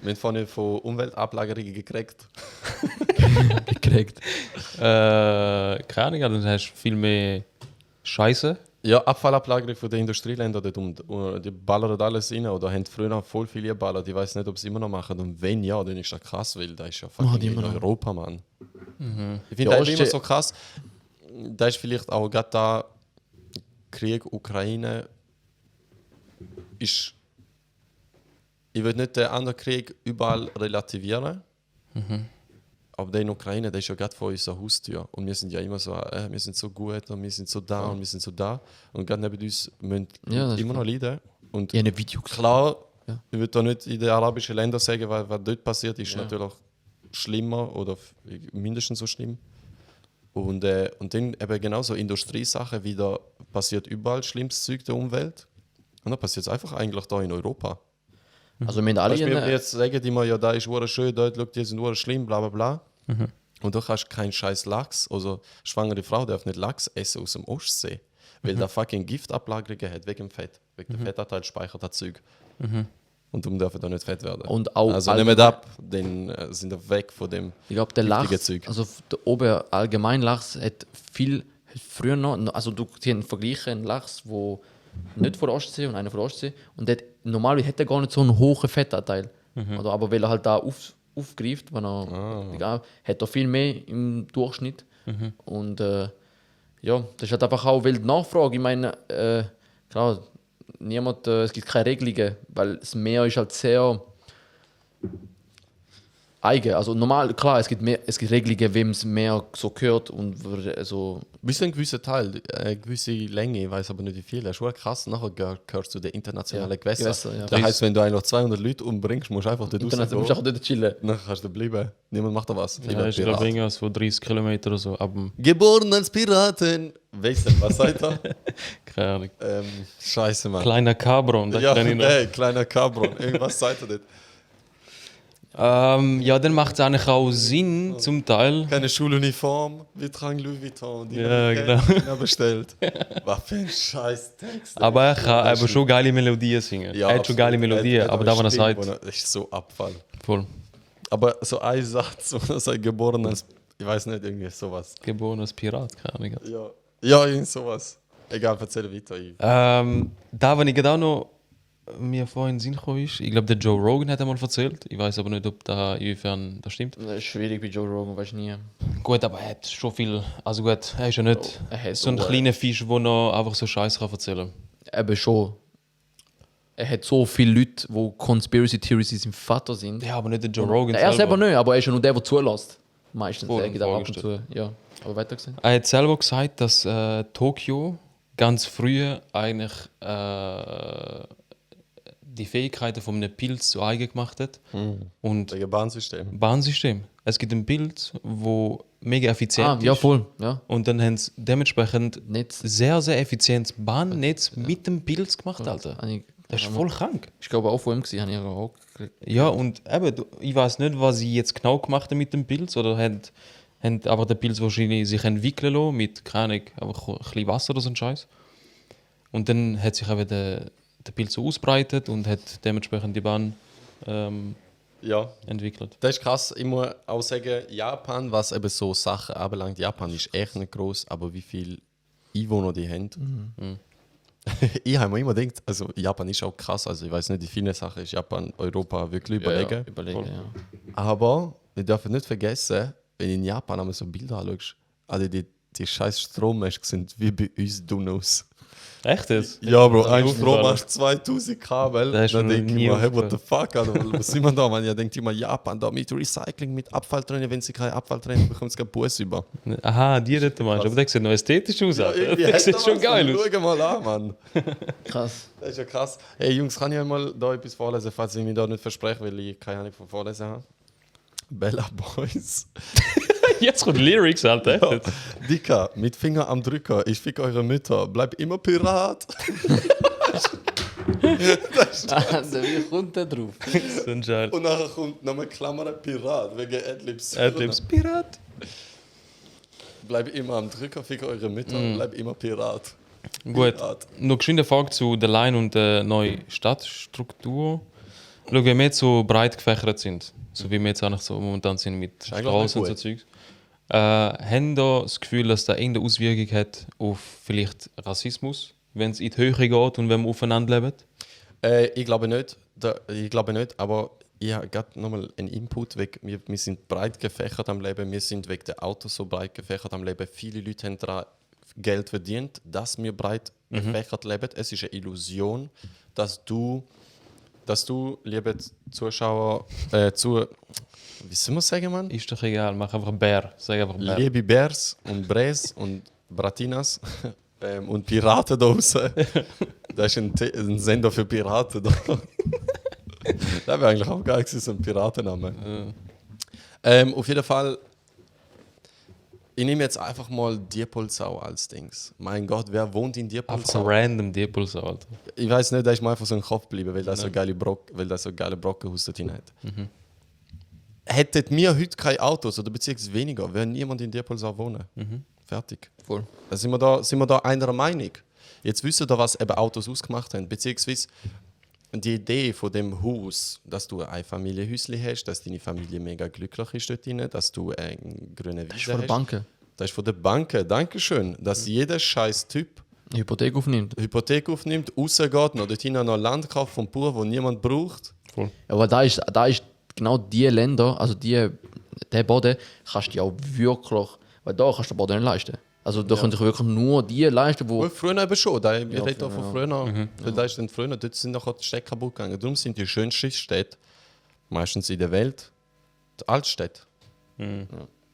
Wir haben vorne von Umweltablagerungen gekriegt. Gekriegt. Keine Ahnung, dann hast du viel mehr Scheiße. Ja, Abfallablagerung von den Industrieländern, die ballern alles rein oder haben früher noch voll viel geballert. Ich weiß nicht, ob sie immer noch machen. Und wenn ja, dann ist das krass, weil das ist ja fucking die in immer noch. Europa, Mann. Ich Ja, finde das immer Ostsee- so krass. Da ist vielleicht auch gerade da Krieg, Ukraine, ist. Ich will nicht den anderen Krieg überall relativieren. Aber der in Ukraine, der ist ja gerade vor unserer Haustür. Und wir sind ja immer so, wir sind so gut und wir sind so da und wir sind so da. Und gerade neben uns müssen Ja, das ist immer noch leiden. Und Ja, eine Video gesehen. klar, Ja. ich würde da nicht in den arabischen Ländern sagen, weil was dort passiert, ist natürlich schlimmer oder mindestens so schlimm. Und dann eben genauso Industriesachen wieder passiert überall schlimmes Zeug der Umwelt. Und dann passiert es einfach eigentlich da in Europa. Also, wir haben alle Weißt du, wir eine, jetzt sagen die immer, ja, da ist hure schön, dort, schau, die sind hure schlimm, bla bla bla. Und du kannst keinen scheiß Lachs, also schwangere Frau darf nicht Lachs essen aus dem Ostsee, weil der fucking Giftablagerungen hat, wegen dem Fett, wegen dem Fettanteil speichert das Zeug. Und darum dürfen da nicht fett werden. Und auch also nehmen wir ab, dann sind wir weg von dem ich glaube, der giftigen Lachs, Zeug. also der Ober allgemein Lachs hat früher noch, also du kannst vergleichen einen Lachs, wo nicht von der Ostsee und einer von der Ostsee und der, normalerweise hat er gar nicht so einen hohen Fettanteil. Oder, aber weil er halt da aufgreift, wenn er, hat er viel mehr im Durchschnitt. Und ja, das ist halt einfach auch wild Nachfrage. Ich meine, klar, es gibt keine Regelungen, weil das Meer ist halt sehr eigen. Also normal, klar, es gibt Regelungen, wem es mehr so gehört und so. Bis zu einem gewissen Teil, eine gewisse Länge, ich weiß aber nicht wie viel. Das ist schon krass. Nachher gehörst du zu den internationalen Gewässern. Ja. Das heisst, wenn du eigentlich 200 Leute umbringst, musst du einfach dort Dann musst du auch dort chillen. Dann kannst du bleiben. Niemand macht da was. Ja, ich glaube, irgendwas von 30 Kilometer oder so. Aber Geboren als Piraten. Weißt du, was sagt er? keine Ahnung. Scheiße, Mann. Kleiner Cabron, das Ja, kenn ich noch. hey, kleiner Cabron. Irgendwas sagt er dort. Ja, dann macht es eigentlich auch Sinn, zum Teil. Keine Schuluniform, wir tragen Louis Vuitton. Die Ja, genau. bestellt. Was für ein scheiß Text. Aber er kann aber schon geile Melodien singen. Ja, er hat schon geile absolut. Melodien, Er hat aber da, was er Stimme, sagt, Das ist so Abfall. voll. Aber so ein Satz, wo er sagt, geboren als, ich weiß nicht, irgendwie sowas. Geboren als Pirat, keine Ahnung. Ja, irgend sowas. Egal, erzähl weiter. Da, wenn ich gerade auch noch mir vorhin in den Sinn gekommen ist, ich glaube, der Joe Rogan hat einmal erzählt. Ich weiß aber nicht, ob da inwiefern das stimmt. Das ist schwierig bei Joe Rogan, weißt du nie. Gut, aber er hat schon viel. Also gut, er ist ja nicht Er hat so ein so, kleiner Fisch, der noch einfach so Scheiß kann erzählen Eben schon. Er hat so viele Leute, die Conspiracy Theories in seinem Vater sind. Ja, aber nicht der Joe Rogan. Er selber nicht, aber er ist ja nur der, der zulässt. Meistens. Voll, Er geht auch ab und vorgestellt. zu. Ja, aber weiter gesehen. Er hat selber gesagt, dass Tokio ganz früh eigentlich die Fähigkeiten von einem Pilz zu eigen gemacht hat. Und Wegen Bahnsystem. Bahnsystem. Es gibt ein Bild, wo mega effizient Ja, ist. voll. Ja. Und dann haben sie dementsprechend Netz. sehr, sehr effizientes Bahnnetz mit dem Pilz gemacht, Alter. Das ist voll krank. Ich glaube auch von ihm gesehen, habe ich auch gekriegt. Ja, und eben, ich weiß nicht, was sie jetzt genau gemacht haben mit dem Pilz. Oder haben aber den Pilz wahrscheinlich sich entwickeln lassen mit, keine Ahnung, einfach ein bisschen Wasser oder so ein Scheiß. Und dann hat sich eben der Pilz so ausbreitet und hat dementsprechend die Bahn Ja. entwickelt. Das ist krass. Ich muss auch sagen, Japan, was eben so Sachen anbelangt, Japan ist echt nicht groß, aber wie viele Einwohner die haben. Ich habe mir immer gedacht, also Japan ist auch krass, also ich weiß nicht, in vielen Sachen ist Japan Europa wirklich überlegen. Ja, überlegen, ja. Aber wir dürfen nicht vergessen, wenn du in Japan einmal so Bilder anschaust, also die scheiß Strommäste sind wie bei uns Dunos. Echt jetzt? Ja, Bro, Das ist ein mir Strommast 2000 Kabel. Das ist Dann mir denke ich nie mir, hey, what the fuck, Alter, was sind wir da, man? Ja, denkt immer, Japan, da mit Recycling, mit Abfall drin, wenn sie keinen Abfall drin bekommen sie keinen Bus über. Aha, die dort meinst du. Aber der sieht noch ästhetisch aus. Alter. irgendwie Der sieht hat er schon was, geil Mann. aus. Schau mal an, Mann. Krass. Das ist ja krass. Hey Jungs, kann ich mal da etwas vorlesen, falls ich mich da nicht verspreche, weil ich keine Ahnung von Vorlesen habe? Bella Boys. Jetzt kommt Lyrics, Alter. Ja. Dicker, mit Finger am Drücker, ich fick eure Mütter, bleib immer Pirat. Also, wie kommt der drauf? So ein Scheiß. Und nachher kommt nochmal Klammer Pirat, wegen Adlibs. Adlibs Pirat. Bleib immer am Drücker, fick eure Mütter, bleib immer Pirat. Gut, noch geschwind eine Frage zu der Line und der neuen Stadtstruktur. Schau, wenn wir jetzt so breit gefächert sind, so wie wir jetzt eigentlich so momentan sind mit eigentlich Straßen und so gut. Zeugs, haben da das Gefühl, dass da irgendeine Auswirkung hat auf vielleicht Rassismus, wenn es in die Höhe geht und wenn wir aufeinander leben? Ich glaube nicht, aber ich habe gerade nochmal einen Input. Wir sind breit gefächert am Leben, wir sind wegen der Autos so breit gefächert am Leben. Viele Leute haben daran Geld verdient, dass wir breit gefächert leben. Es ist eine Illusion, dass du, liebe Zuschauer, wie soll man sagen, Mann? Ist doch egal, mach einfach Bär. Sag einfach Bär. Liebe Bärs und Bres und Bratinas und Piraten da draußen. Da ist ein Sender für Piraten da. Das wäre eigentlich auch geil gewesen, so ein Piratenname. Auf jeden Fall, ich nehme jetzt einfach mal Diepolsau als Dings. Mein Gott, wer wohnt in Einfach Diepolsau? random Diepolsau, Alter. Ich weiß nicht, da ist mir einfach so ein Kopf geblieben, weil das so geile Brockenhaus dort hat. Hättet wir heute kein Autos oder beziehungsweise weniger, wäre niemand in Diepolsau wohnen. Fertig. Voll. Da sind wir da einer Meinung. Jetzt wissen wir, was eben Autos ausgemacht haben. Beziehungsweise die Idee von dem Haus, dass du ein Familienhäuschen hast, dass deine Familie mega glücklich ist dort drin, dass du einen grünen Das ist Wiese von der hast. Bank. Das ist von der Bank. Dankeschön. Dass jeder scheiß Typ Eine Hypothek aufnimmt. Hypothek aufnimmt, rausgeht, noch dorthin noch Land kauft vom Bauer, wo niemand braucht. Voll. Aber da ist genau die Länder, also der Boden, kannst du dir auch wirklich, weil da kannst du den Boden nicht leisten. Also da können sich wirklich nur die leisten, wo... Und früher eben schon, wir reden auch von früher, früher. Da ist dann früher, dort sind nachher die Städte kaputt gegangen. Darum sind die schönsten Städte meistens in der Welt Die Altstadt.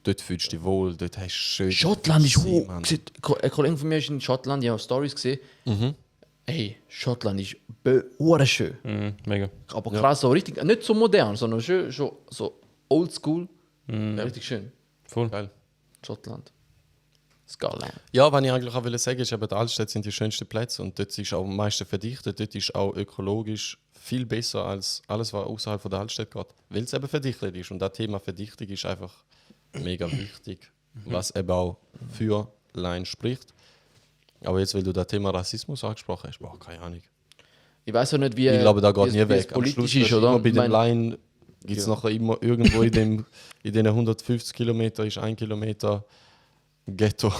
Dort fühlst du dich wohl, dort hast du schön. Schottland ist Musik, hoch. Mann. Ein Kollege von mir ist in Schottland, ich habe Stories gesehen. Mhm. Hey, Schottland ist schön. Mega. Aber krass, so richtig, nicht so modern, sondern schön, schon so oldschool. Richtig schön. Voll. Geil. Schottland. Scotland. Ja, was ich eigentlich auch sagen ist, eben, die Altstädte sind die schönsten Plätze und dort ist auch am meisten verdichtet. Dort ist auch ökologisch viel besser als alles, was außerhalb der Altstadt geht. Weil es eben verdichtet ist. Und das Thema Verdichtung ist einfach mega wichtig, was eben auch für Line spricht. Aber jetzt, weil du das Thema Rassismus angesprochen hast, boah, keine Ahnung. Ich weiß auch nicht, wie Ich glaube, da geht wie nie es weg. Am politisch Schluss ist, oder? immer bei Ich dem meine, Line gibt es nachher immer irgendwo in den 150 Kilometern ist 1 Kilometer Ghetto.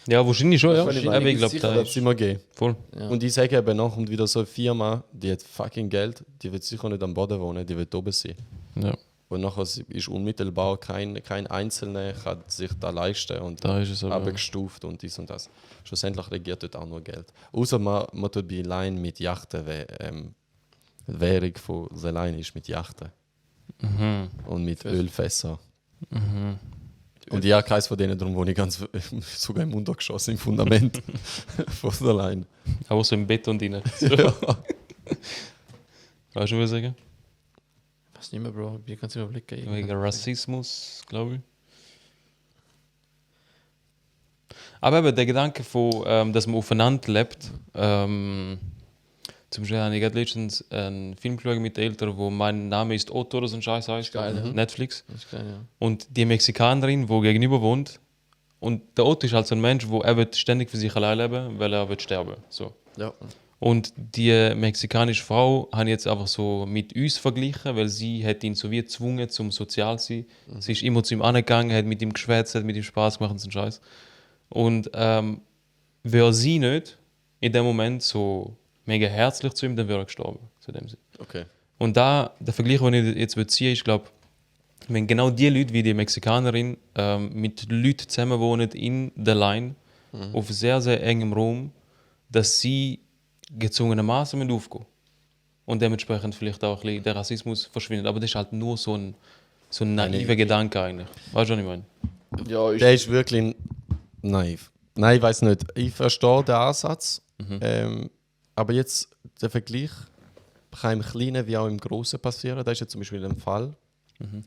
Ja, wahrscheinlich schon, ja. Wahrscheinlich Aber ich nicht glaube, sicher, da Das ist ist immer gehen. voll. Ja. Und ich sage eben noch, und wieder so eine Firma, die hat fucking Geld, die wird sicher nicht am Boden wohnen, die wird oben sein. Ja, Und nachher ist unmittelbar kein Einzelner kann sich da leisten und da ist es aber. abgestuft und dies und das. Schlussendlich regiert dort auch nur Geld. Außer man tut bei Line mit Yachten, die Währung von der Line ist mit Yachten. Und mit Ölfässern. Und ich habe keins von denen, darum wohne ich ganz sogar im Untergeschoss im Fundament von der Line. Aber so im Beton drin. So. Ja. Weißt du, was ich sagen? Ich weiß nicht mehr, Bro. Ich kann es überblicken. Wegen Rassismus, glaube ich. Aber eben der Gedanke von, dass man aufeinander lebt. Zum Beispiel habe ich gerade letztens einen Film geschaut mit den Eltern, wo mein Name ist Otto oder so ein Scheiß heißt. Geil, ja. Netflix. Das ist geil, ja. Und die Mexikanerin, die gegenüber wohnt. Und der Otto ist halt so ein Mensch, der ständig für sich allein leben will, weil er wird sterben. So. Ja. Und die mexikanische Frau habe ich jetzt einfach so mit uns verglichen, weil sie hat ihn so wie gezwungen, zum sozial zu sein. Sie ist immer zu ihm angegangen, hat mit ihm geschwätzt, hat mit ihm Spaß gemacht und so einen Scheiß. Und wäre sie nicht in dem Moment so mega herzlich zu ihm, dann wäre er gestorben. Zu dem Sinn. Okay. Und da, der Vergleich, den ich jetzt ziehe, ich glaube, wenn genau die Leute wie die Mexikanerin mit Leuten zusammenwohnen in der Line, auf sehr, sehr engem Raum, dass sie gezwungenermaßen aufgehen. Und dementsprechend vielleicht auch ein bisschen der Rassismus verschwindet. Aber das ist halt nur so ein naiver Gedanke eigentlich. Weißt du, was ich meine? Ja, Der ist wirklich naiv. Nein, ich weiß nicht. Ich verstehe den Ansatz. Aber jetzt der Vergleich kann im Kleinen wie auch im Großen passieren. Das ist jetzt zum Beispiel ein Fall,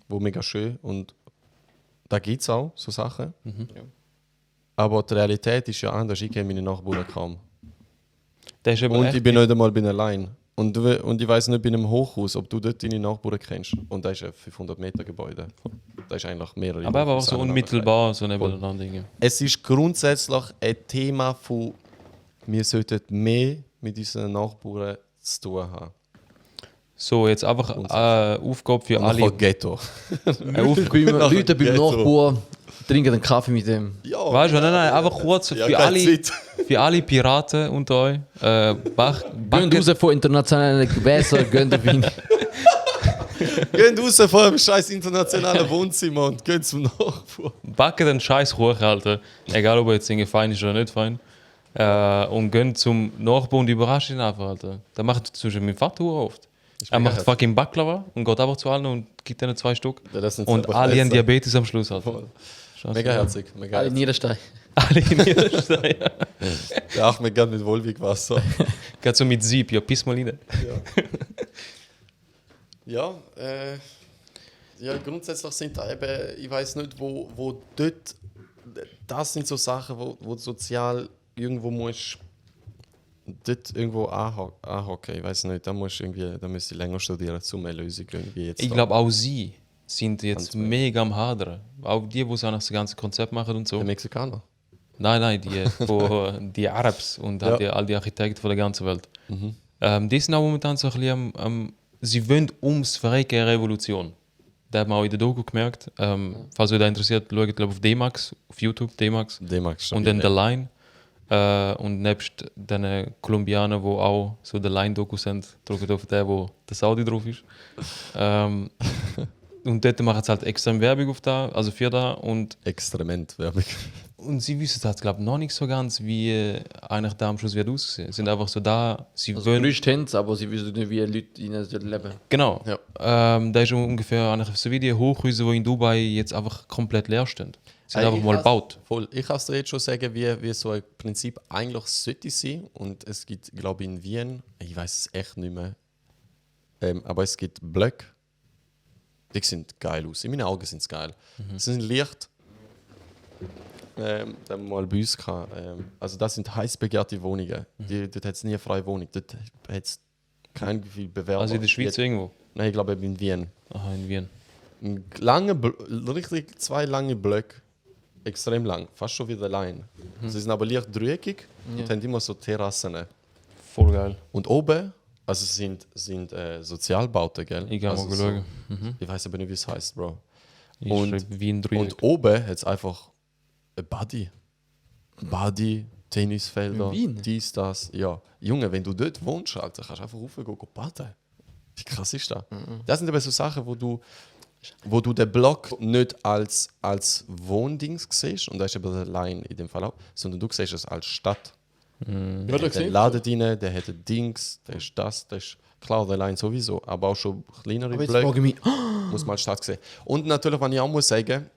wo mega schön und da gibt es auch so Sachen. Ja. Aber die Realität ist ja anders. Ich kenne meine Nachbarn kaum. Der ist eben Und echt ich bin nicht einmal bei einer Line. Und ich weiß nicht bei einem Hochhaus, ob du dort deine Nachbarn kennst. Und da ist ein 500 Meter Gebäude. Da ist eigentlich mehrere. aber auch Hochhäuser so aneinander unmittelbar, so nebeneinander. Dinge. Es ist grundsätzlich ein Thema von, wir sollten mehr mit unseren Nachbarn zu tun haben. So, jetzt einfach eine Aufgabe für Und alle. nachher Ghetto. Leute beim Ghetto. Nachbar trinken einen Kaffee mit dem. Ja, Weißt du, nein, einfach kurz Ja, für, keine alle, Zeit. für alle Piraten unter euch. Gehen Backen, raus von internationalen Gewässern, gehen auf ihn. Geht raus von einem scheiß internationalen Wohnzimmer und geht zum Nachbarn. backen den Scheiß hoch, Alter. Egal, ob er jetzt irgendwie fein ist oder nicht fein. Und gehen zum Nachbarn und überraschen ihn einfach, Alter. Das macht zum Beispiel mein Vater oft. Er mega macht heftig. fucking Baklava und geht einfach zu allen und gibt ihnen 2 Stück. Ja, das sind Und selber alle haben Fresser. Diabetes am Schluss, Alter. Voll. Scheiße. Mega herzig. Mega Alle herzig. Niederstein. Alle in Niederstein. Der Achmed geht mit Wolwig-Wasser. Geht so mit Sieb, ja, piss mal rein. Ja, ja, grundsätzlich sind da eben, ich weiß nicht, wo dort, das sind so Sachen, wo sozial irgendwo musst dort irgendwo anhocken. Ich weiß nicht, da müsste ich länger studieren, um eine Lösung irgendwie jetzt Ich da. glaube, auch sie sind jetzt Ganz mega am Hadern. Auch die auch das ganze Konzept machen und so. Der Mexikaner. Nein, die Arabs und halt Ja. all die Architekten von der ganzen Welt. Die sind auch momentan so ein bisschen sie wollen ums Verrecken eine Revolution. Das hat man auch in der Doku gemerkt. Falls euch da interessiert, schaut glaube auf D-Max, auf YouTube, D-Max. D-Max. Und dann The Line. Und nebst den Kolumbianern, die auch so The Line-Doku sind, drückt auf den, wo der Saudi drauf ist. Und dort machen sie halt extrem Werbung auf da, also für da. Und Extrement Werbung. Und sie wissen das, glaube ich, noch nicht so ganz, wie eigentlich der am Schluss wird aussehen. Sie sind einfach so da, sie Also wollen... Gerüchte haben es, aber sie wissen nicht, wie Leute in dort leben. Genau. Ja. Da ist ungefähr eigentlich so wie die Hochhäuser, die in Dubai jetzt einfach komplett leer stehen. Sie sind einfach Ich mal kann's- gebaut. Voll. Ich kann es dir jetzt schon sagen, wie so ein Prinzip eigentlich sollte sein. Und es gibt, glaube ich, in Wien, ich weiß es echt nicht mehr, aber es gibt Blöcke, die sehen geil aus. In meinen Augen sind sie geil. Sie sind leicht. Dann haben wir mal bei uns gehabt. Also das sind heiß begehrte Wohnungen. Dort hat es nie eine freie Wohnung. Dort hat es kein viel Bewerber. Also in der Schweiz irgendwo. Nein, ich glaube eben in Wien. Aha, in Wien. Richtig zwei lange Blöcke. Extrem lang, fast schon wie der Line. Sie sind aber leicht dreieckig und haben immer so Terrassen. Voll geil. Und oben, also sind Sozialbauten, gell? Ich kann mal also schauen. Ich weiß aber nicht, wie es heißt, Bro. Ich Und- schreibe Wien 3. Und oben hat es einfach ein Body, Tennisfelder, In Wien? dies, das. Ja. Junge, wenn du dort wohnst, Alter, kannst du einfach raufgehen und baden. Wie krass ist das? Das sind aber so Sachen, wo du den Block nicht als Wohndings siehst, und da ist eben der Line in dem Fall auch, sondern du siehst es als Stadt. Der hat den Laden drin, der hat ein Dings, der ist das, der ist klar, der Line sowieso, aber auch schon kleinere Aber jetzt Blöcke. frage ich mich, Muss man als Stadt sehen. Und natürlich, was ich auch muss sagen,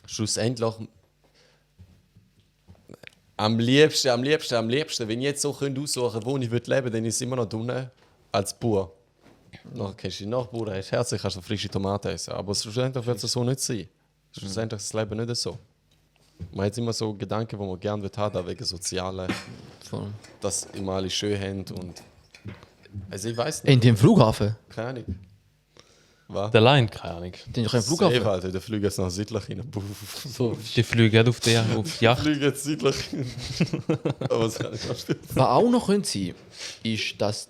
schlussendlich am liebsten, wenn ich jetzt so aussuchen könnte, wo ich leben würde, dann ist es immer noch drinnen als Bauer. Nachher kennst du die Nachbarn, hast Herz, kannst du frische Tomaten essen. Aber schlussendlich wird es so nicht sein. Schlussendlich ist das Leben nicht so. Man hat immer so Gedanken, die man gerne haben wegen Sozialen, voll. dass immer alle schön haben und... Also ich weiß nicht, In dem Flughafen? keine Ahnung. Was? Der Line, keine Ahnung. Den ist kein Flughafen. Safe, Alter, der fliegt jetzt nach südlich rein. Puff. So. Die fliegen auf die Yacht. Fliegt jetzt südlich hin. Aber es kann nicht mehr stimmen. Was auch noch könnte sein, ist, dass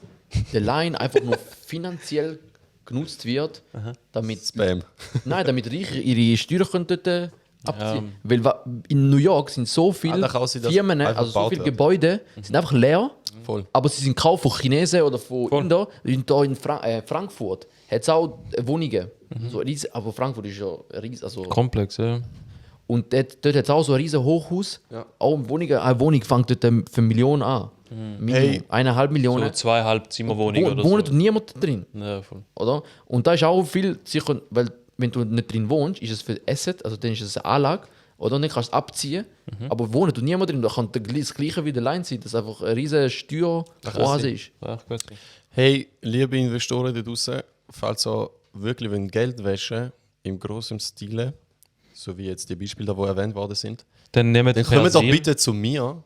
der Line einfach nur finanziell genutzt wird, damit, Spam. nein, damit Reiche ihre Steuern können dort abziehen. Weil in New York sind so viele da kann sein, dass Firmen, einfach also so gebaut viele wird. Gebäude, sind einfach leer, Voll. aber sie sind gekauft von Chinesen oder von Indern. Und da in Frankfurt hat es auch Wohnungen. So riesen, aber Frankfurt ist ja riesig. Also, Komplex, ja. und dort hat es auch so ein riesen Hochhaus. Ja. Auch eine Wohnung fängt dort für eine Million an. Minimum. Hey. 1,5 So Millionen. 2,5 Zimmerwohnungen oder Wohnt so. niemand drin, Ja, voll. oder? Und da ist auch viel sicher, weil wenn du nicht drin wohnst, ist es für Asset, also dann ist es eine Anlage, oder? Und dann kannst du es abziehen. Aber wohnt du niemand drin, da kann das Gleiche wie der Line sein, dass es einfach eine riesige Steueroase ist. Ja, gut. Hey, liebe Investoren da draußen, falls ihr wirklich Geld wäschen im grossen Stile, so wie jetzt die Beispiele, die erwähnt worden sind, Dann nehmt dann kommt doch Persil. bitte zu mir.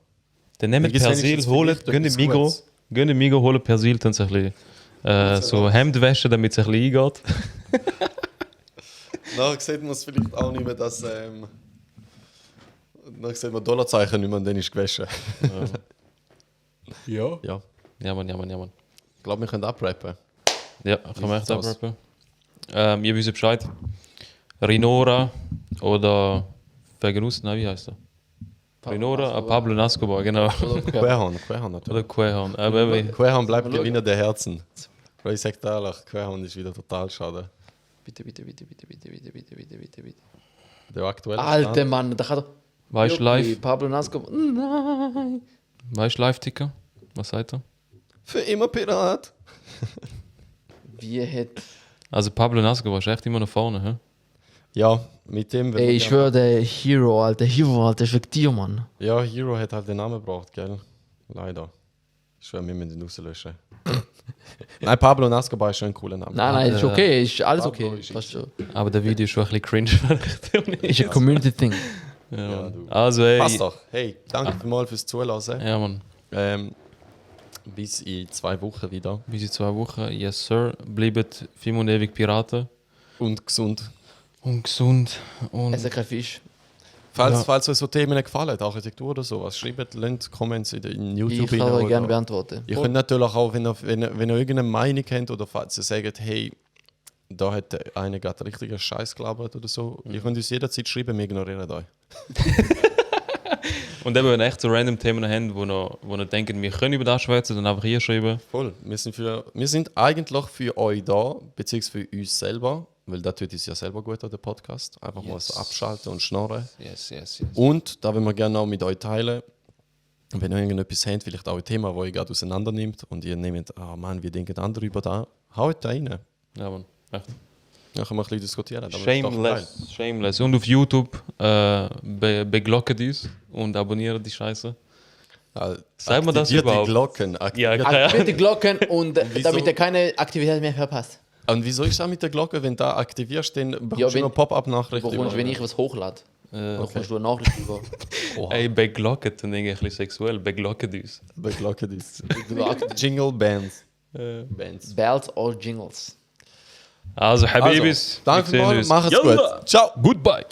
Dann nehmt Dann gibt's Persil, wenigstens holt, vielleicht gönnt etwas Migro, Gutes. gönnt Migro, holt Persil, dann so ein bisschen so Hemd waschen, damit es ein bisschen eingeht. Nachher sieht man es vielleicht auch nicht mehr, dass... Nachher sieht man Dollarzeichen nicht mehr und dann ist gewaschen. Ja. Ja, Ja, Mann, ja, Mann, ja, Mann. ich glaube, wir können abrappen. Ja, kann man echt sieht's aus? abrappen. Ihr wisst Bescheid. Rinora oder Veganus, nein, wie heißt er? Rinora, Pablo Nascobar, genau. Querhorn natürlich. Oder Quehorn. Aber Querhorn bleibt Gewinner der Herzen. Bro, ich sag dir ehrlich, Querhorn ist wieder total schade. Bitte, bitte, bitte, bitte, bitte, bitte, bitte, bitte, bitte, bitte. Der aktuelle Alter Stand. Mann, da kann doch. weißt du live? Pablo Nasco. Nein. Weißt du Live-Ticker? Was sagt er? Für immer Pirat. Wie hat. Also Pablo Nascobar ist echt immer noch vorne, hä? Ja, mit dem... wird Ey, man ich ja- schwöre, der Hero, Alter, ist wegen dir, Mann. Ja, Hero hat halt den Namen gebraucht, gell? Leider. Ich schwöre, wir müssen ihn rauslöschen. Nein, Pablo Nascobar ist schon ein cooler Name. Nein, ist okay, ist alles Pablo okay. ist Passt schon. Aber der Video ist schon ein bisschen cringe. Ist ein Community-Thing. Ja, du. Also, ey. Passt doch. Hey, danke vielmals fürs Zuhören. Ja, Mann. Bis in 2 Wochen wieder. Bis in 2 Wochen. Yes, Sir. Bleibt film und ewig Piraten. Und gesund. Und gesund. Und Essen kein Fisch. Falls euch so Themen gefallen, Architektur oder sowas, schreibt, lasst Comments in YouTube. Ich kann euch oder- gerne beantworten. Ihr könnt natürlich auch, wenn ihr irgendeine Meinung habt oder falls ihr sagt, hey, da hat einer gerade richtigen Scheiß gelabert oder so, ihr könnt uns jederzeit schreiben, wir ignorieren euch. Und eben, wenn ihr echt so random Themen habt, wo ihr denkt, wir können über das schwätzen, dann einfach hier schreiben. Voll. Wir sind eigentlich für euch da, beziehungsweise für uns selber. weil das tut uns ja selber gut an den Podcast. Einfach mal so abschalten und schnorren. Yes. Und da wollen wir gerne auch mit euch teilen. Wenn ihr irgendetwas habt, vielleicht auch ein Thema, das ihr gerade auseinander nimmt und ihr nehmt, Mann, wie denken andere über das, haut da rein. Ja, Mann. Echt. Dann können wir ein bisschen diskutieren. Das ist doch geil. Shameless. Und auf YouTube beglockt uns und abonniert die Scheiße. Ja, Sagen wir das aktiviert überhaupt? die Glocken. Ja, Aktiviert die Glocken und wieso? damit ihr keine Aktivität mehr verpasst. Und wieso ist das mit der Glocke? Wenn du da aktivierst, dann bekommst Ja, du wenn- noch Pop-up-Nachrichten. Wenn ich was hochlade, dann bekommst du eine Nachricht über. Ey, beglockt, dann denke ich ein bisschen sexuell. Beglockt uns. Beglocke ist. Jingle Bands. Bands. Bells or Jingles. Also, Habibis. Danke wir sehen mal, uns. macht's Yalla. gut. Ciao. Goodbye.